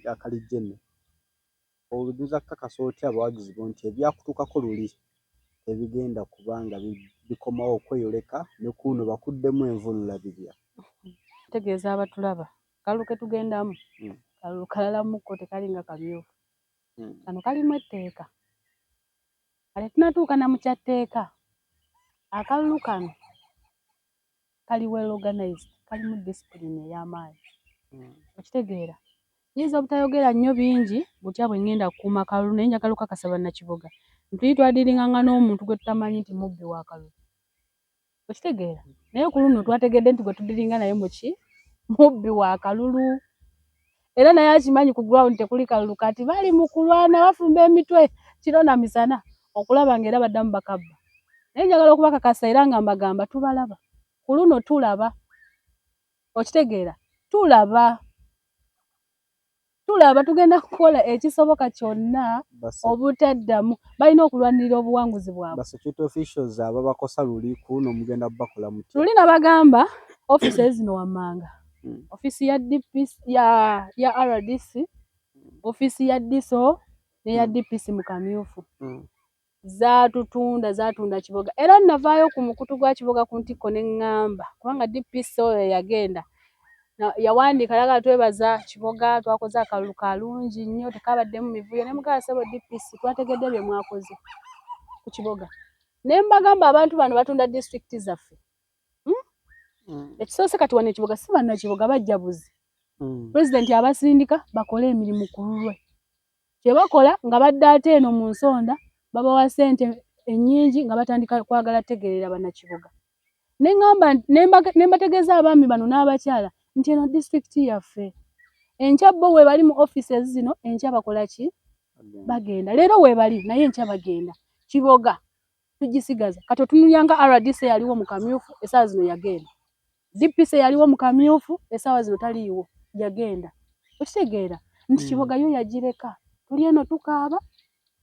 akalijjene, oyinza kukakasa otya abawagizi bo nti ebyakutuukako luli tebigenda kubanga bikomawo okweyoleka ne kuno bakuddemu envunula bibya? Tegeeza abatulaba, kalulu ke tugendamu kalulu kalalamuko, tekalinga kamyufu. Kano kalimu etteeka, kale tunatuuka na mu kyatteeka. Akalulu kano kali well organized, kalimu discipline ey'amaanyi, okitegeera? Nyinza obutayogera nnyo bingi butya bwe ngenda kukuuma kalulu, naye njagala okukakasa bannakiboga nti twadiringanga n'omuntu gwe tutamanyi nti mubbi wa kalulu, okitegeera? Naye ku luno twategedde nti gwe tudiringa naye muki mubbi wa kalulu, era naye akimanyi ku ground tekuli kalulu. Kati bali mu kulwana, bafumba emitwe kiro na misana okulaba nga era baddamu bakabba. Naye njagala okubakakasa era nga mbagamba tubalaba ku luno, tulaba, okitegeera? Tulaba, tulaba, tugenda kukola ekisoboka kyonna obutaddamu. Balina okulwanirira obuwanguzi bwabwe. Ba security officials ababakosa luli, kuno mugenda bakola mutya? Luli nabagamba offices zino wammanga, ofiisi ya DPC, ya RDC, ofiisi ya DISO neya DPC mu kamyufu zaatutunda, zaatunda Kiboga. Era navaayo ku mukutu gwa Kiboga ku ntikko ne ŋŋamba, kubanga DPC oyo yagenda yawandiika laga twebaza Kiboga, twakoze akalulu kalungi nnyo, tekabaddemu mivuyo. Ne mugamba, ssebo DPC, twategedde bye mwakoze ku Kiboga. Ne mbagamba abantu bano batunda disitulikiti zaffe. Ekisoose kati wano Ekiboga si bannakiboga bajja buzi. Pulezidenti abasindika bakole emirimu ku lulwe. Kye bakola nga badda ate eno mu nsonda babawa ssente ennyingi nga batandika kwagala tegeerera bannakiboga. Ne ŋŋamba ne mbategeeza abaami bano n'abakyala nti eno disitulikiti yaffe. Enkya bo we bali mu offices zino enkya bakola ki? Bagenda. Leero we bali naye enkya bagenda. Kiboga tugisigaza. Kati otunuulira nga RDC yaliwo mu kamyufu essaawa zino yagenda. DPC yaliwo mu kamyufu essaawa zino taliiwo yagenda. Okitegeera nti Kiboga yo yagireka. Tuli eno tukaaba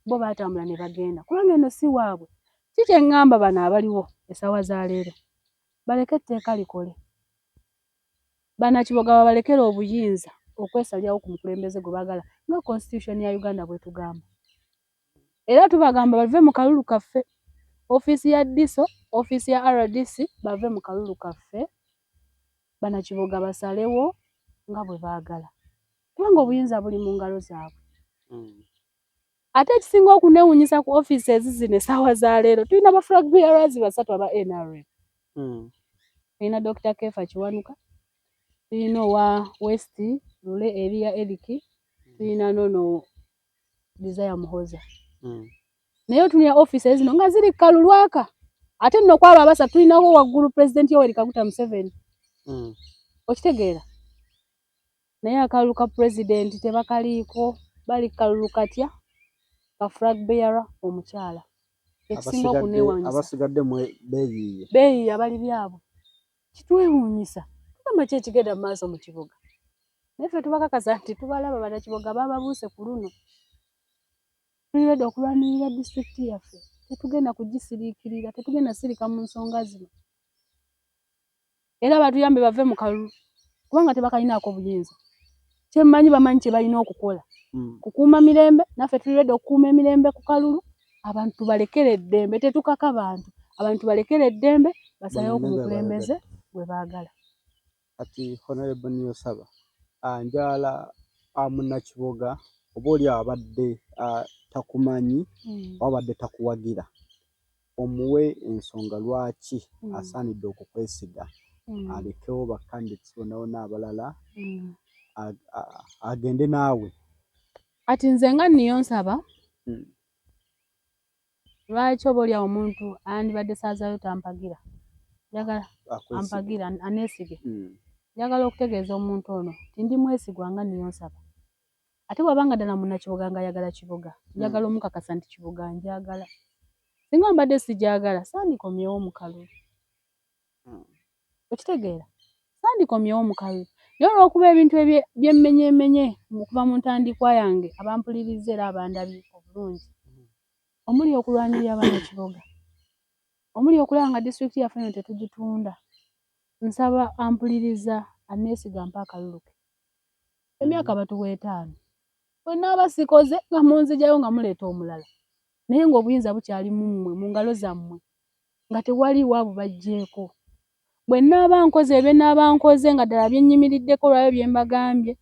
bo baatambula ne bagenda kubanga eno si waabwe. Ki kye ŋŋamba bano abaliwo essaawa za leero? Baleke etteeka likole. Bannakiboga babalekere obuyinza okwesalirawo ku mukulembeze gwe baagala nga constitution ya Uganda bw'etugamba. Era tubagamba bave mu kalulu kaffe. Ofiisi ya DISO, ofiisi ya RDC bave mu kalulu kaffe. Bannakiboga basalewo nga bwe baagala kubanga obuyinza buli mu ngalo zaabwe. Ate ekisinga okunewuunyisa ku offices zino essaawa za leero tulina ba flag bearers basatu aba NRM. Tulina Dr. Kefa Kiwanuka, tulina owa West Lule Eria Eric, tulina n'ono Desire Muhoza. Naye otunulira offices zino nga ziri kalulu aka. Ate nno kwabo abasatu tulinawo waggulu Pulezidenti Yoweri Kaguta Museveni. Okitegeera? Naye akalulu ka pulezidenti tebakaliiko, bali kalulu katya ka flag bearer omukyala. Ekisinga okunneewuunyisa. Abasigadde beeyiiye. Beeyiiye abali byabwe. Kitwewuunyisa. Tugamba ki ekigenda mu maaso mu kibuga? Naye ffe tubakakasa nti tubalaba bannakiboga bababuuse ku luno. Tuli ready okulwanirira disitulikiti yaffe. Tetugenda kugisiriikirira, tetugenda sirika mu nsonga zino. Era batuyambe bave mu kalulu kubanga tebakalinaako buyinza. Kye mmanyi bamanyi kye balina okukola. Kukuuma mirembe, naffe tuli ready okukuuma emirembe ku kalulu. Abantu tubalekere eddembe, tetukaka bantu. Abantu tubalekere eddembe basalewo ku mukulembeze gwe baagala. Kati Honorable Niyonsaba, njagala munnakiboga oba oli awo abadde takumanyi oba abadde takuwagira omuwe ensonga lwaki asaanidde okukwesiga alekewo ba candidates bonna bonna abalala agende naawe. Kati nze nga Niyonsaba lwaki oba oli awo omuntu andibadde saazayo tampagira, njagala ampagira aneesige. Njagala okutegeeza omuntu ono nti ndi mwesigwa nga Niyonsaba. Ate bw'aba nga ddala munnakiboga ng'ayagala Kiboga, njagala omukakasa nti Kiboga njagala. Singa mbadde sigyagala sandikomyewo mu kalulu. Okitegeera? Sandikomyewo mu kalulu. Naye olw'okuba ebintu bye mmenyeemenye okuva mu ntandikwa yange abampuliriza era abandabye obulungi, omuli okulwanirira bannakiboga, omuli okulaba nga disitulikiti yaffe eno tetugitunda, nsaba ampuliriza aneesiga ampe akalulu ke. Emyaka batuwa etaano. Bwe nnaaba sikoze nga munzigyayo nga muleeta omulala, naye ng'obuyinza bukyali mu mmwe, mu ngalo zammwe, nga tewaliiwo abubaggyeeko. Bwe nnaaba nkoze bye nnaaba nkoze nga ddala bye nnyimiriddeko olwayo bye mbagambye,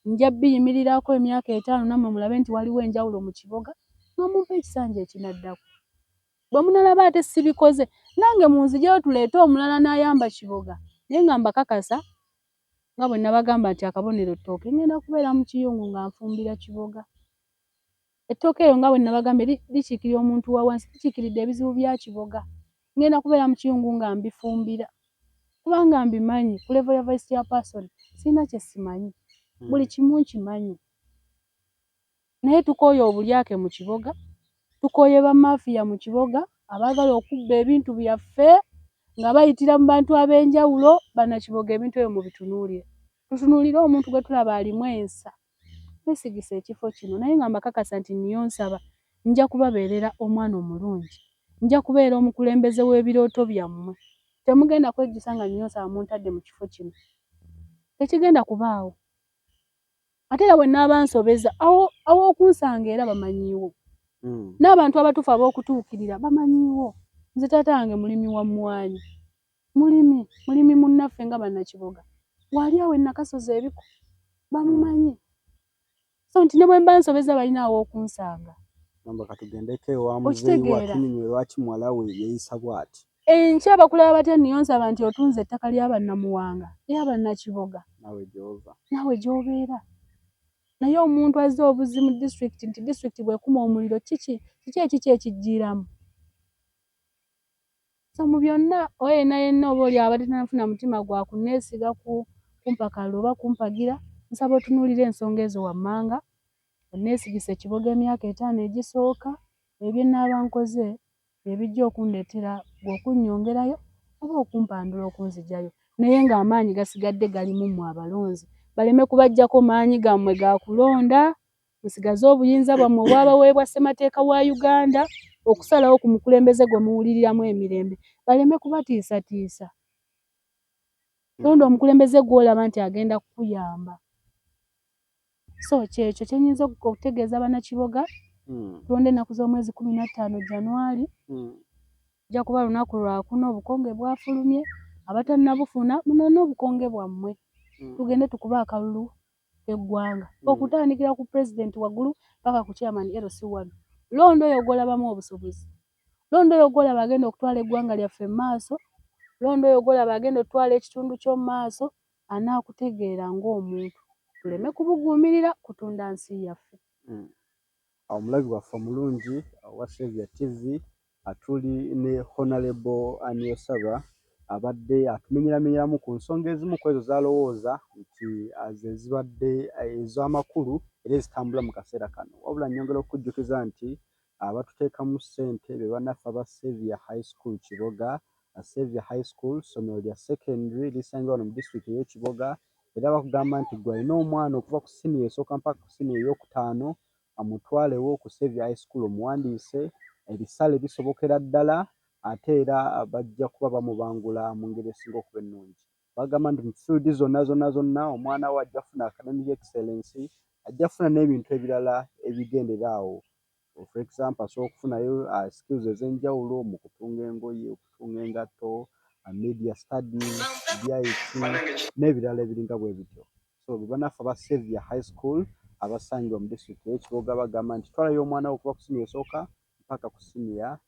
nja biyimirirako emyaka etaano nammwe mulabe nti waliwo enjawulo mu kiboga nga mumpe ekisanja ekinaddako. Bwe munalaba ate sibikoze, nange munzigyeyo tuleete omulala n'ayamba Kiboga, naye nga mbakakasa nga bwe nabagamba nti akabonero ttooke, ngenda kubeera mu kiyungu nga nfumbira Kiboga. Ettooke eryo nga bwe nabagambye likiikirira omuntu wa wansi, likiikiridde ebizibu bya Kiboga. Ngenda kubeera mu kiyungu nga mbifumbira kubanga mbimanyi ku level ya vice chairperson sirina kye simanyi, buli kimu nkimanyi. Naye tukooye obulyake mu Kiboga, tukooye bamaafiya mu Kiboga abaagala okubba ebintu byaffe nga bayitira mu bantu ab'enjawulo. Bannakiboga ebintu ebyo mubitunuulire. Tutunuulire omuntu gwe tulaba alimu ensa, twesigise ekifo kino. Naye nga mbakakasa nti Niyonsaba nja kubabeerera omwana omulungi, nja kubeera omukulembeze w'ebirooto byammwe. Temugenda kwejjusa nga Niyonsaba muntadde mu kifo kino, tekigenda kubaawo. Ate era bwe nnaaba nsobeza aw'okunsanga era bamanyiiwo. N'abantu abatuufu ab'okutuukirira bamanyiiwo. Nze taata wange mulimi wa mmwanyi, mulimi munnaffe nga bannakiboga, waali awo e Nakasozi ebiko bamumanyi. So nti ne bwe mba nsobeza balina aw'okunsanga. Gamba katugendeko ewa muzeeyi Okitegeera? Watunyumye lwaki muwala we yeeyisa bw'ati. Enkya bakulaba batya Niyonsaba nti otunze ettaka lya Bannamuwanga, lya Bannakiboga, naawe gy'obeera. Naye omuntu azze obuzzi mu disitulikiti nti disitulikiti bw'ekuma omuliro kiki kiki ekiki ekijjiiramu? So mu byonna oyo yenna yenna oba oli abadde tannafuna mutima gwa kunneesiga kumpa kalulu oba kumpagira, nsaba otunuulire ensonga ezo wammanga, onneesigise Kiboga emyaka 5 egisooka, ebyo bye nnaaba nkoze bye bijja okundeetera ggwe okunnyongerayo oba okumpandula okunzigyayo. Naye ng'amaanyi gasigadde gali mu mmwe abalonzi, baleme kubaggyako maanyi gammwe ga kulonda, musigaze obuyinza bwammwe obwabaweebwa ssemateeka wa Uganda okusalawo ku mukulembeze gwe muwuliriramu emirembe, baleme kubatiisatiisa. Londa omukulembeze gw'olaba nti agenda kukuyamba. So kyekyo kye nnyinza okutegeeza Bannakiboga, tulonde ennaku z'omwezi 15 January, lujja kuba lunaku lwakuna, obukonge bwafulumye, abatannabufuna munoone obukonge bwammwe, tugende tukube akalulu k'eggwanga okutandikira ku pulezidenti waggulu paka ku chairman LC1. Londa oyo gw'olabamu obusobozi, londa oyo gw'olaba agenda okutwala eggwanga lyaffe mu maaso, londa oyo gw'olaba agenda okutwala ekitundu kyo mu maaso, anaakutegeera ng'omuntu, tuleme kubuguumirira kutunda nsi yaffe. Omulabi waffe omulungi owa Saviour TV, tuli ne Honorable Niyonsaba abadde atumenyeramenyeramu ku nsonga ezimu ku ezo z'alowooza nti ze zibadde ez'amakulu era ezitambula mu kaseera kano. Wabula nnyongera okukujjukiza nti abatuteekamu ssente be bannaffe aba Saviour High School Kiboga. Saviour High School ssomero lya secondary lisangibwa wano mu disitulikiti ey'e Kiboga era bakugamba nti ggwe alina omwana okuva ku siniya esooka mpaka ku siniya eyookutaano amutwalewo ku Saviour High School omuwandiise, ebisale bisobokera ddala ate era bajja kuba bamubangula mu ngeri esinga okuba ennungi. Bagamba nti mu field zonna zonna zonna omwana wo ajja kufuna academic excellence, ajja kufuna n'ebintu ebirala ebigendera awo. For example, asobola okufunayo skills ez'enjawulo mu kutunga engoye, okutunga engatto, media studies, BIT n'ebirala ebiringa bwe bityo. So be bannaffe aba Saviour High School abasangibwa mu disitulikiti ey'e Kiboga bagamba nti twalayo omwana wo okuva ku siniya esooka mpaka ku siniya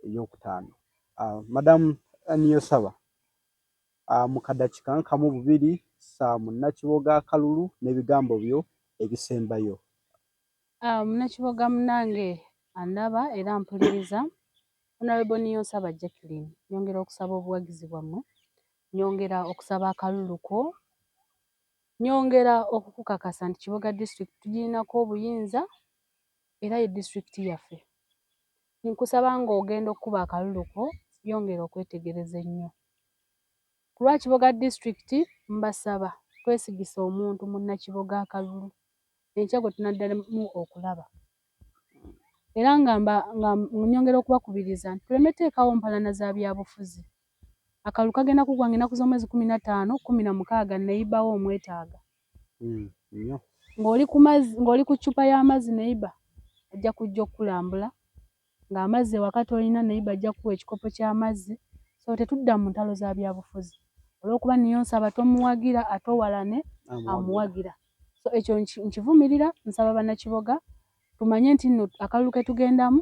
eyookutaano. Madam Niyonsaba, mu kaddakiika nga kamu bubiri ssa munnakiboga akalulu n'ebigambo byo ebisembayo. Munnakiboga munnange andaba era mpuliriza, Honorable Niyonsaba Jacqueline, nyongera okusaba obuwagizi bwammwe, nyongera okusaba akalulu ko, nyongera okukukakasa nti Kiboga district tugirinako obuyinza era ye disitulikiti yaffe. Nkusaba ng'ogenda okukuba akalulu ko, yongera okwetegereza ennyo. Ku lwa Kiboga disitulikiti mbasaba twesigise omuntu munnakiboga akalulu enkya gwe tunaddamu okulaba. Era nga nyongera okubakubiriza nti tuleme teekawo mpalana za byabufuzi. Akalulu kagenda kuggwa ng'ennaku z'omwezi 15, 16 neighbour wo omwetaaga. Ng'oli ku mazzi, ng'oli ku ccupa y'amazzi neighbour ajja kujja okukulambula, ng'amazzi ewaka tolina neighbour ajja kukuwa ekikopo ky'amazzi. So tetudda mu ntalo za byabufuzi. Olw'okuba Niyonsaba tomuwagira ate owalane amuwagira. So ekyo nkivumirira, nsaba Bannakiboga tumanye nti nno akalulu ke tugendamu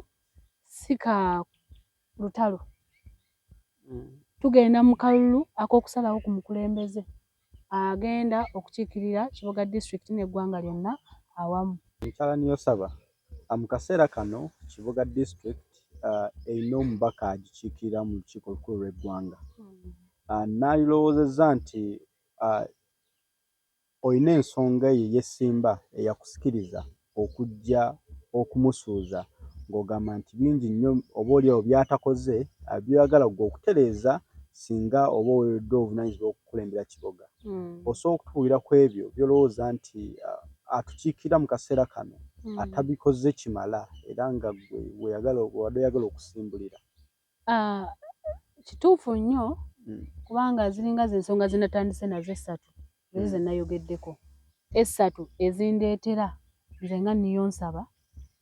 si ka lutalo. Tugenda mu kalulu ak'okusalawo ku mukulembeze agenda okukiikirira Kiboga disitulikiti n'eggwanga lyonna awamu. Mukyala Niyonsaba, mu kaseera kano Kiboga district erina omubaka agikiikirira mu lukiiko olukulu lw'eggwanga. Naalirowoozezza nti olina ensonga eyo ey'essimba eyakusikiriza okujja okumusuuza ng'ogamba nti bingi nnyo oba oli awo by'atakoze by'oyagala ggwe okutereeza singa oba oweereddwa obuvunaanyizibwa okukulembera Kiboga. Osobola okutubuulira ku ebyo by'olowooza nti atukiikirira mu kaseera kano atabikoze kimala era nga ggwe webadde oyagala okusimbulira? Kituufu nnyo kubanga ziringa ze ensonga ze natandise nazo essatu ezo ze nayogeddeko. Essatu ezindeetera nze nga Niyonsaba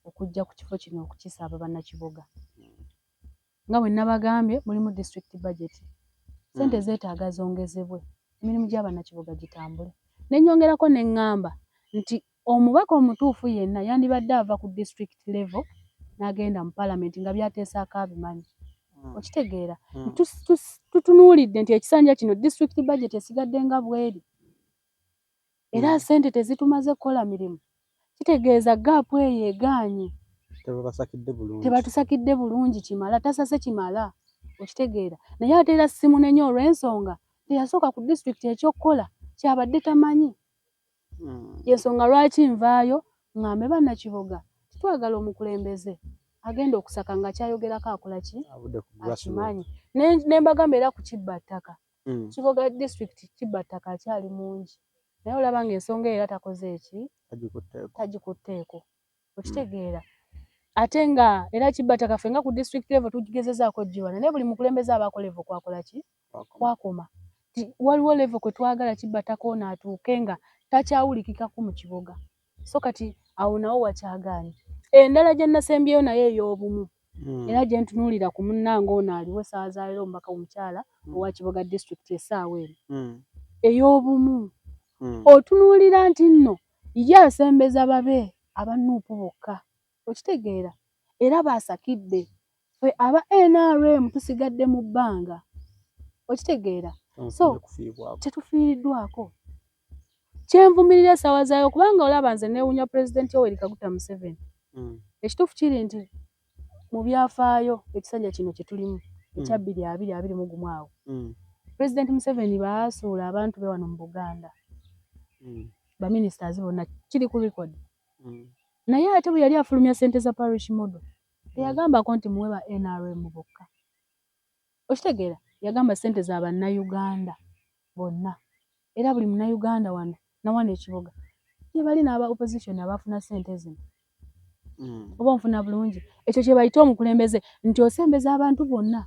okujja ku kifo kino okukisaba Bannakiboga. Nga bwe nabagambye mulimu district budget. Ssente zeetaaga zongezebwe emirimu gya Bannakiboga gitambule. Ne nnyongerako ne ŋŋamba nti omubaka omutuufu yenna yandibadde ava ku district level n'agenda mu parliament nga by'ateesaako abimanyi. Okitegeera? Tutunuulidde nti ekisanja kino district budget esigadde nga bweri, era ssente tezitumaze kukola mirimu. Kitegeeza gap eyo egaanye. Tebabasakidde bulungi. Tebatusakidde bulungi kimala, tasase kimala. Okitegeera? Naye ate era simunenya olw'ensonga teyasooka ku disitulikiti, ekyokukola kyabadde tamanyi. Yensonga lwaki nvaayo ŋŋambe bannakiboga titwagala omukulembeze agenda okusaka nga kyayogerako akola ki, Avudde ku grassroots. akimanyi. Ne mbagamba era ku kibba ttaka, Kiboga disitulikiti kibba ttaka akyali mungi, naye olaba ng'ensonga eyo era takoze eki, Tagikutteeko. Tagikutteeko. Okitegeera? Ate nga era kibba ttaka ffe nga ku district level tugigezezaako giwana, naye buli mukulembeze aba akola level kwakola ki, Kwakoma. kwakoma. Ti waliwo level kwe twagala kibba ttaka ono atuuke nga takyawulikikako mu Kiboga. So kati awo nawo wakyagaanye. Endala gye nasembyeyo nayo ey'obumu, era gye ntunuulira ku munnange ono aliwo essaawa za leero, omubaka omukyala owa Kiboga district essaawa eno, ey'obumu, otunuulira nti nno ye asembeza babe aba NUP bokka. Okitegeera? Era baasakidde, ffe aba NRM tusigadde mu bbanga. Okitegeera? So Temufunye kufiibwako. Tetufiiriddwako. Kyenvumirira essaawa zaayo, kubanga olaba nze neewuunya Pulezidenti Yoweri Kaguta Museveni. Ekituufu kiri nti mu byafaayo ekisanja kino kye tulimu ekya 2021 awo, Pulezidenti Museveni baasuula abantu be wano mu Buganda, baministers bonna, kiri ku record. Naye ate bwe yali afulumya ssente za parish model, teyagambako nti muwe ba NRM bokka. Okitegeera? Yagamba ssente za bannayuganda bonna, era buli munnayuganda wano nawano ekibuga gye bali n'aba opposition abafuna ssente zino. Oba onfuna bulungi? Ekyo kye bayita omukulembeze, nti osembeza abantu bonna.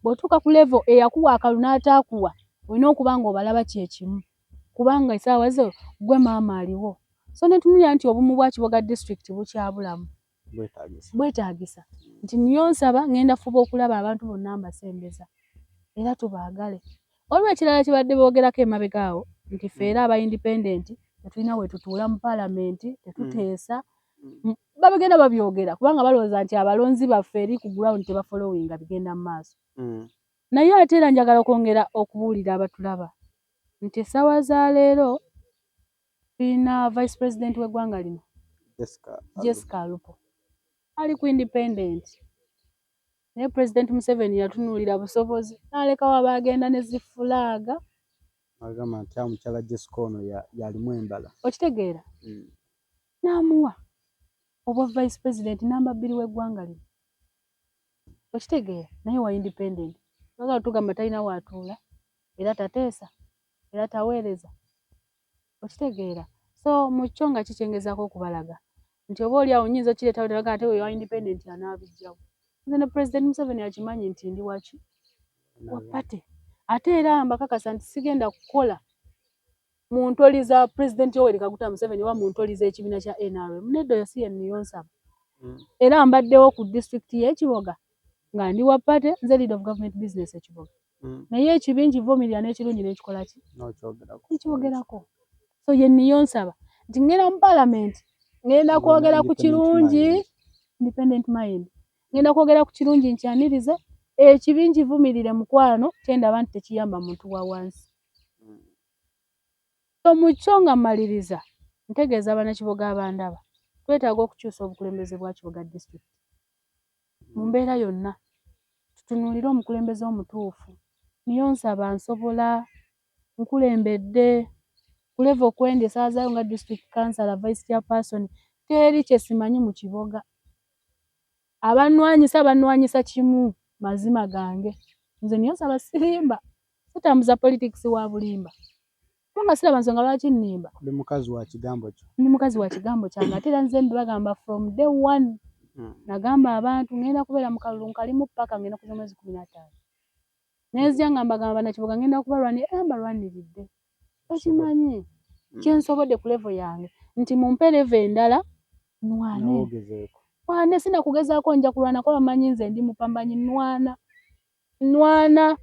Bw'otuuka ku level eyakuwa akalulu n'ataakuwa, olina okuba nga obalaba kyekimu, kubanga essaawa zo gwe maama aliwo. So netunuulira nti obumu bwa Kiboga district bukyabulamu. Bwetaagisa. Bwetaagisa nti niyo nsaba ŋŋenda fuba okulaba abantu bonna mbasembeza era tubaagale. Waliwo ekirala kibadde boogerako emabega awo nti ffe era aba independent tetulina we tutuula mu paalamenti, tetuteesa. Babigenda babyogera kubanga balowooza nti abalonzi baffe eri ku ground tebafollowinga bigenda mu maaso. Naye ate era njagala okwongera okubuulira abatulaba nti essaawa za leero tulina vice president w'eggwanga lino, Jessica Jessica Alupo, ali ku independent, naye President Museveni yatunuulira busobozi n'alekawo abaagenda ne zi flag. Agamba nti omukyala Jessica ono yalimu embala. Okitegeera? N'amuwa obwa vice president namba 2 w'eggwanga lino. Okitegeera? Naye wa independent. Bagala tugamba talina waatuula, era tateesa, era taweereza. Okitegeera? So mu kyo nga kikyengezaako okubalaga nti oba oli awo nnyinza okireetawo nebagaa ate wa independent anaabijjawo. Nze ne President Museveni akimanyi nti ndi waki, wa party, ate era mbakakasa nti sigenda kukola mu ntoli za President Yoweri Kaguta Museveni oba mu ntoli z'ekibiina kya NRM. Nedda, oyo si ye Niyonsaba. Era mbaddewo ku disitulikiti y'e Kiboga nga ndi wa party, nze leader of government business e Kiboga. Naye ekibi nkivumirira n'ekirungi n'ekikola ki, N'okyogerako. Nkyogerako. So ye Niyonsaba nti ngenda mu paalamenti, ngenda kwogera ku kirungi, independent mind, ngenda kwogera ku kirungi nkyanirize, ekibi nkivumirire mukwano kyendaba nti tekiyamba muntu wa wansi. So mu kyo nga mmaliriza, ntegeeza bannakiboga abandaba, twetaaga okukyusa obukulembeze bwa Kiboga district mu mbeera yonna, tutunuulire omukulembeze omutuufu. Niyonsaba nsobola nkulembedde ku level kwendi essaawa nga district councillor, vice chairperson, teri kye simanyi mu Kiboga. Abannwanyisa bannwanyisa kimu, mazima gange nze Niyonsaba sirimba, sitambuza politics wa bulimba, kubanga siraba nsonga lwaki nnimba. Oli mukazi wa kigambo kyo. Ndi mukazi wa kigambo kyange, ate era nze mbibagamba from day one. Nagamba abantu ngenda kubeera mu kalulu nkalimu paka ngenda kuza mwezi 15, nenzija nga mbagamba bannakiboga ngenda kubalwanira, era mbalwaniridde. Okimanyi kyensobodde ku level yange nti mumpe level endala nwane. Nawe ogezeeko. Nwane, sina kugezaako, nja kulwana kuba bamanyi nze ndi mupambanyi, nwana nwana.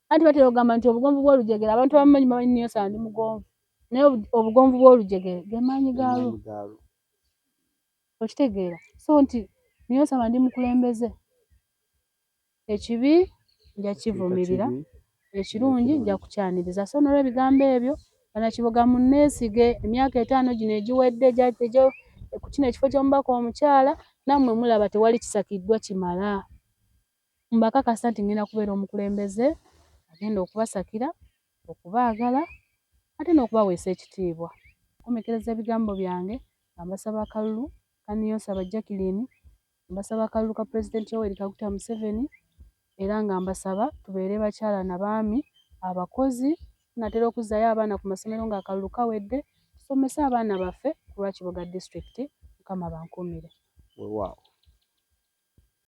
Anti batera okugamba nti obugonvu bw'olujegere, abantu abamanyi bamanyi Niyonsaba ndi mugonvu, naye obugonvu bw'olujegere ge maanyi gaalwo. Maanyi gaalwo. Okitegeera? So nti Niyonsaba ndi mukulembeze. Ekibi nja kivumirira, ekirungi nja kukyaniriza. So n'olwebigambo ebyo, Bannakiboga munneesige emyaka 5 gino egiwedde ku kino ekifo ky'omubaka omukyala, nammwe mulaba tewali kisakiddwa kimala. Mbakakasa nti ngenda kubeera omukulembeze agenda okubasakira, okubaagala ate n'okubaweesa ekitiibwa. Nkomekereza ebigambo byange nga mbasaba akalulu ka Niyonsaba Jacqueline, mbasaba akalulu ka Pulezidenti Yoweri Kaguta Museveni, era nga mbasaba tubeere bakyala na baami abakozi. Tunaatera okuzzaayo abaana ku masomero ng'akalulu kawedde, tusomese abaana baffe ku lwa Kiboga disitulikiti. Mukama abankuumire. Weewaawo.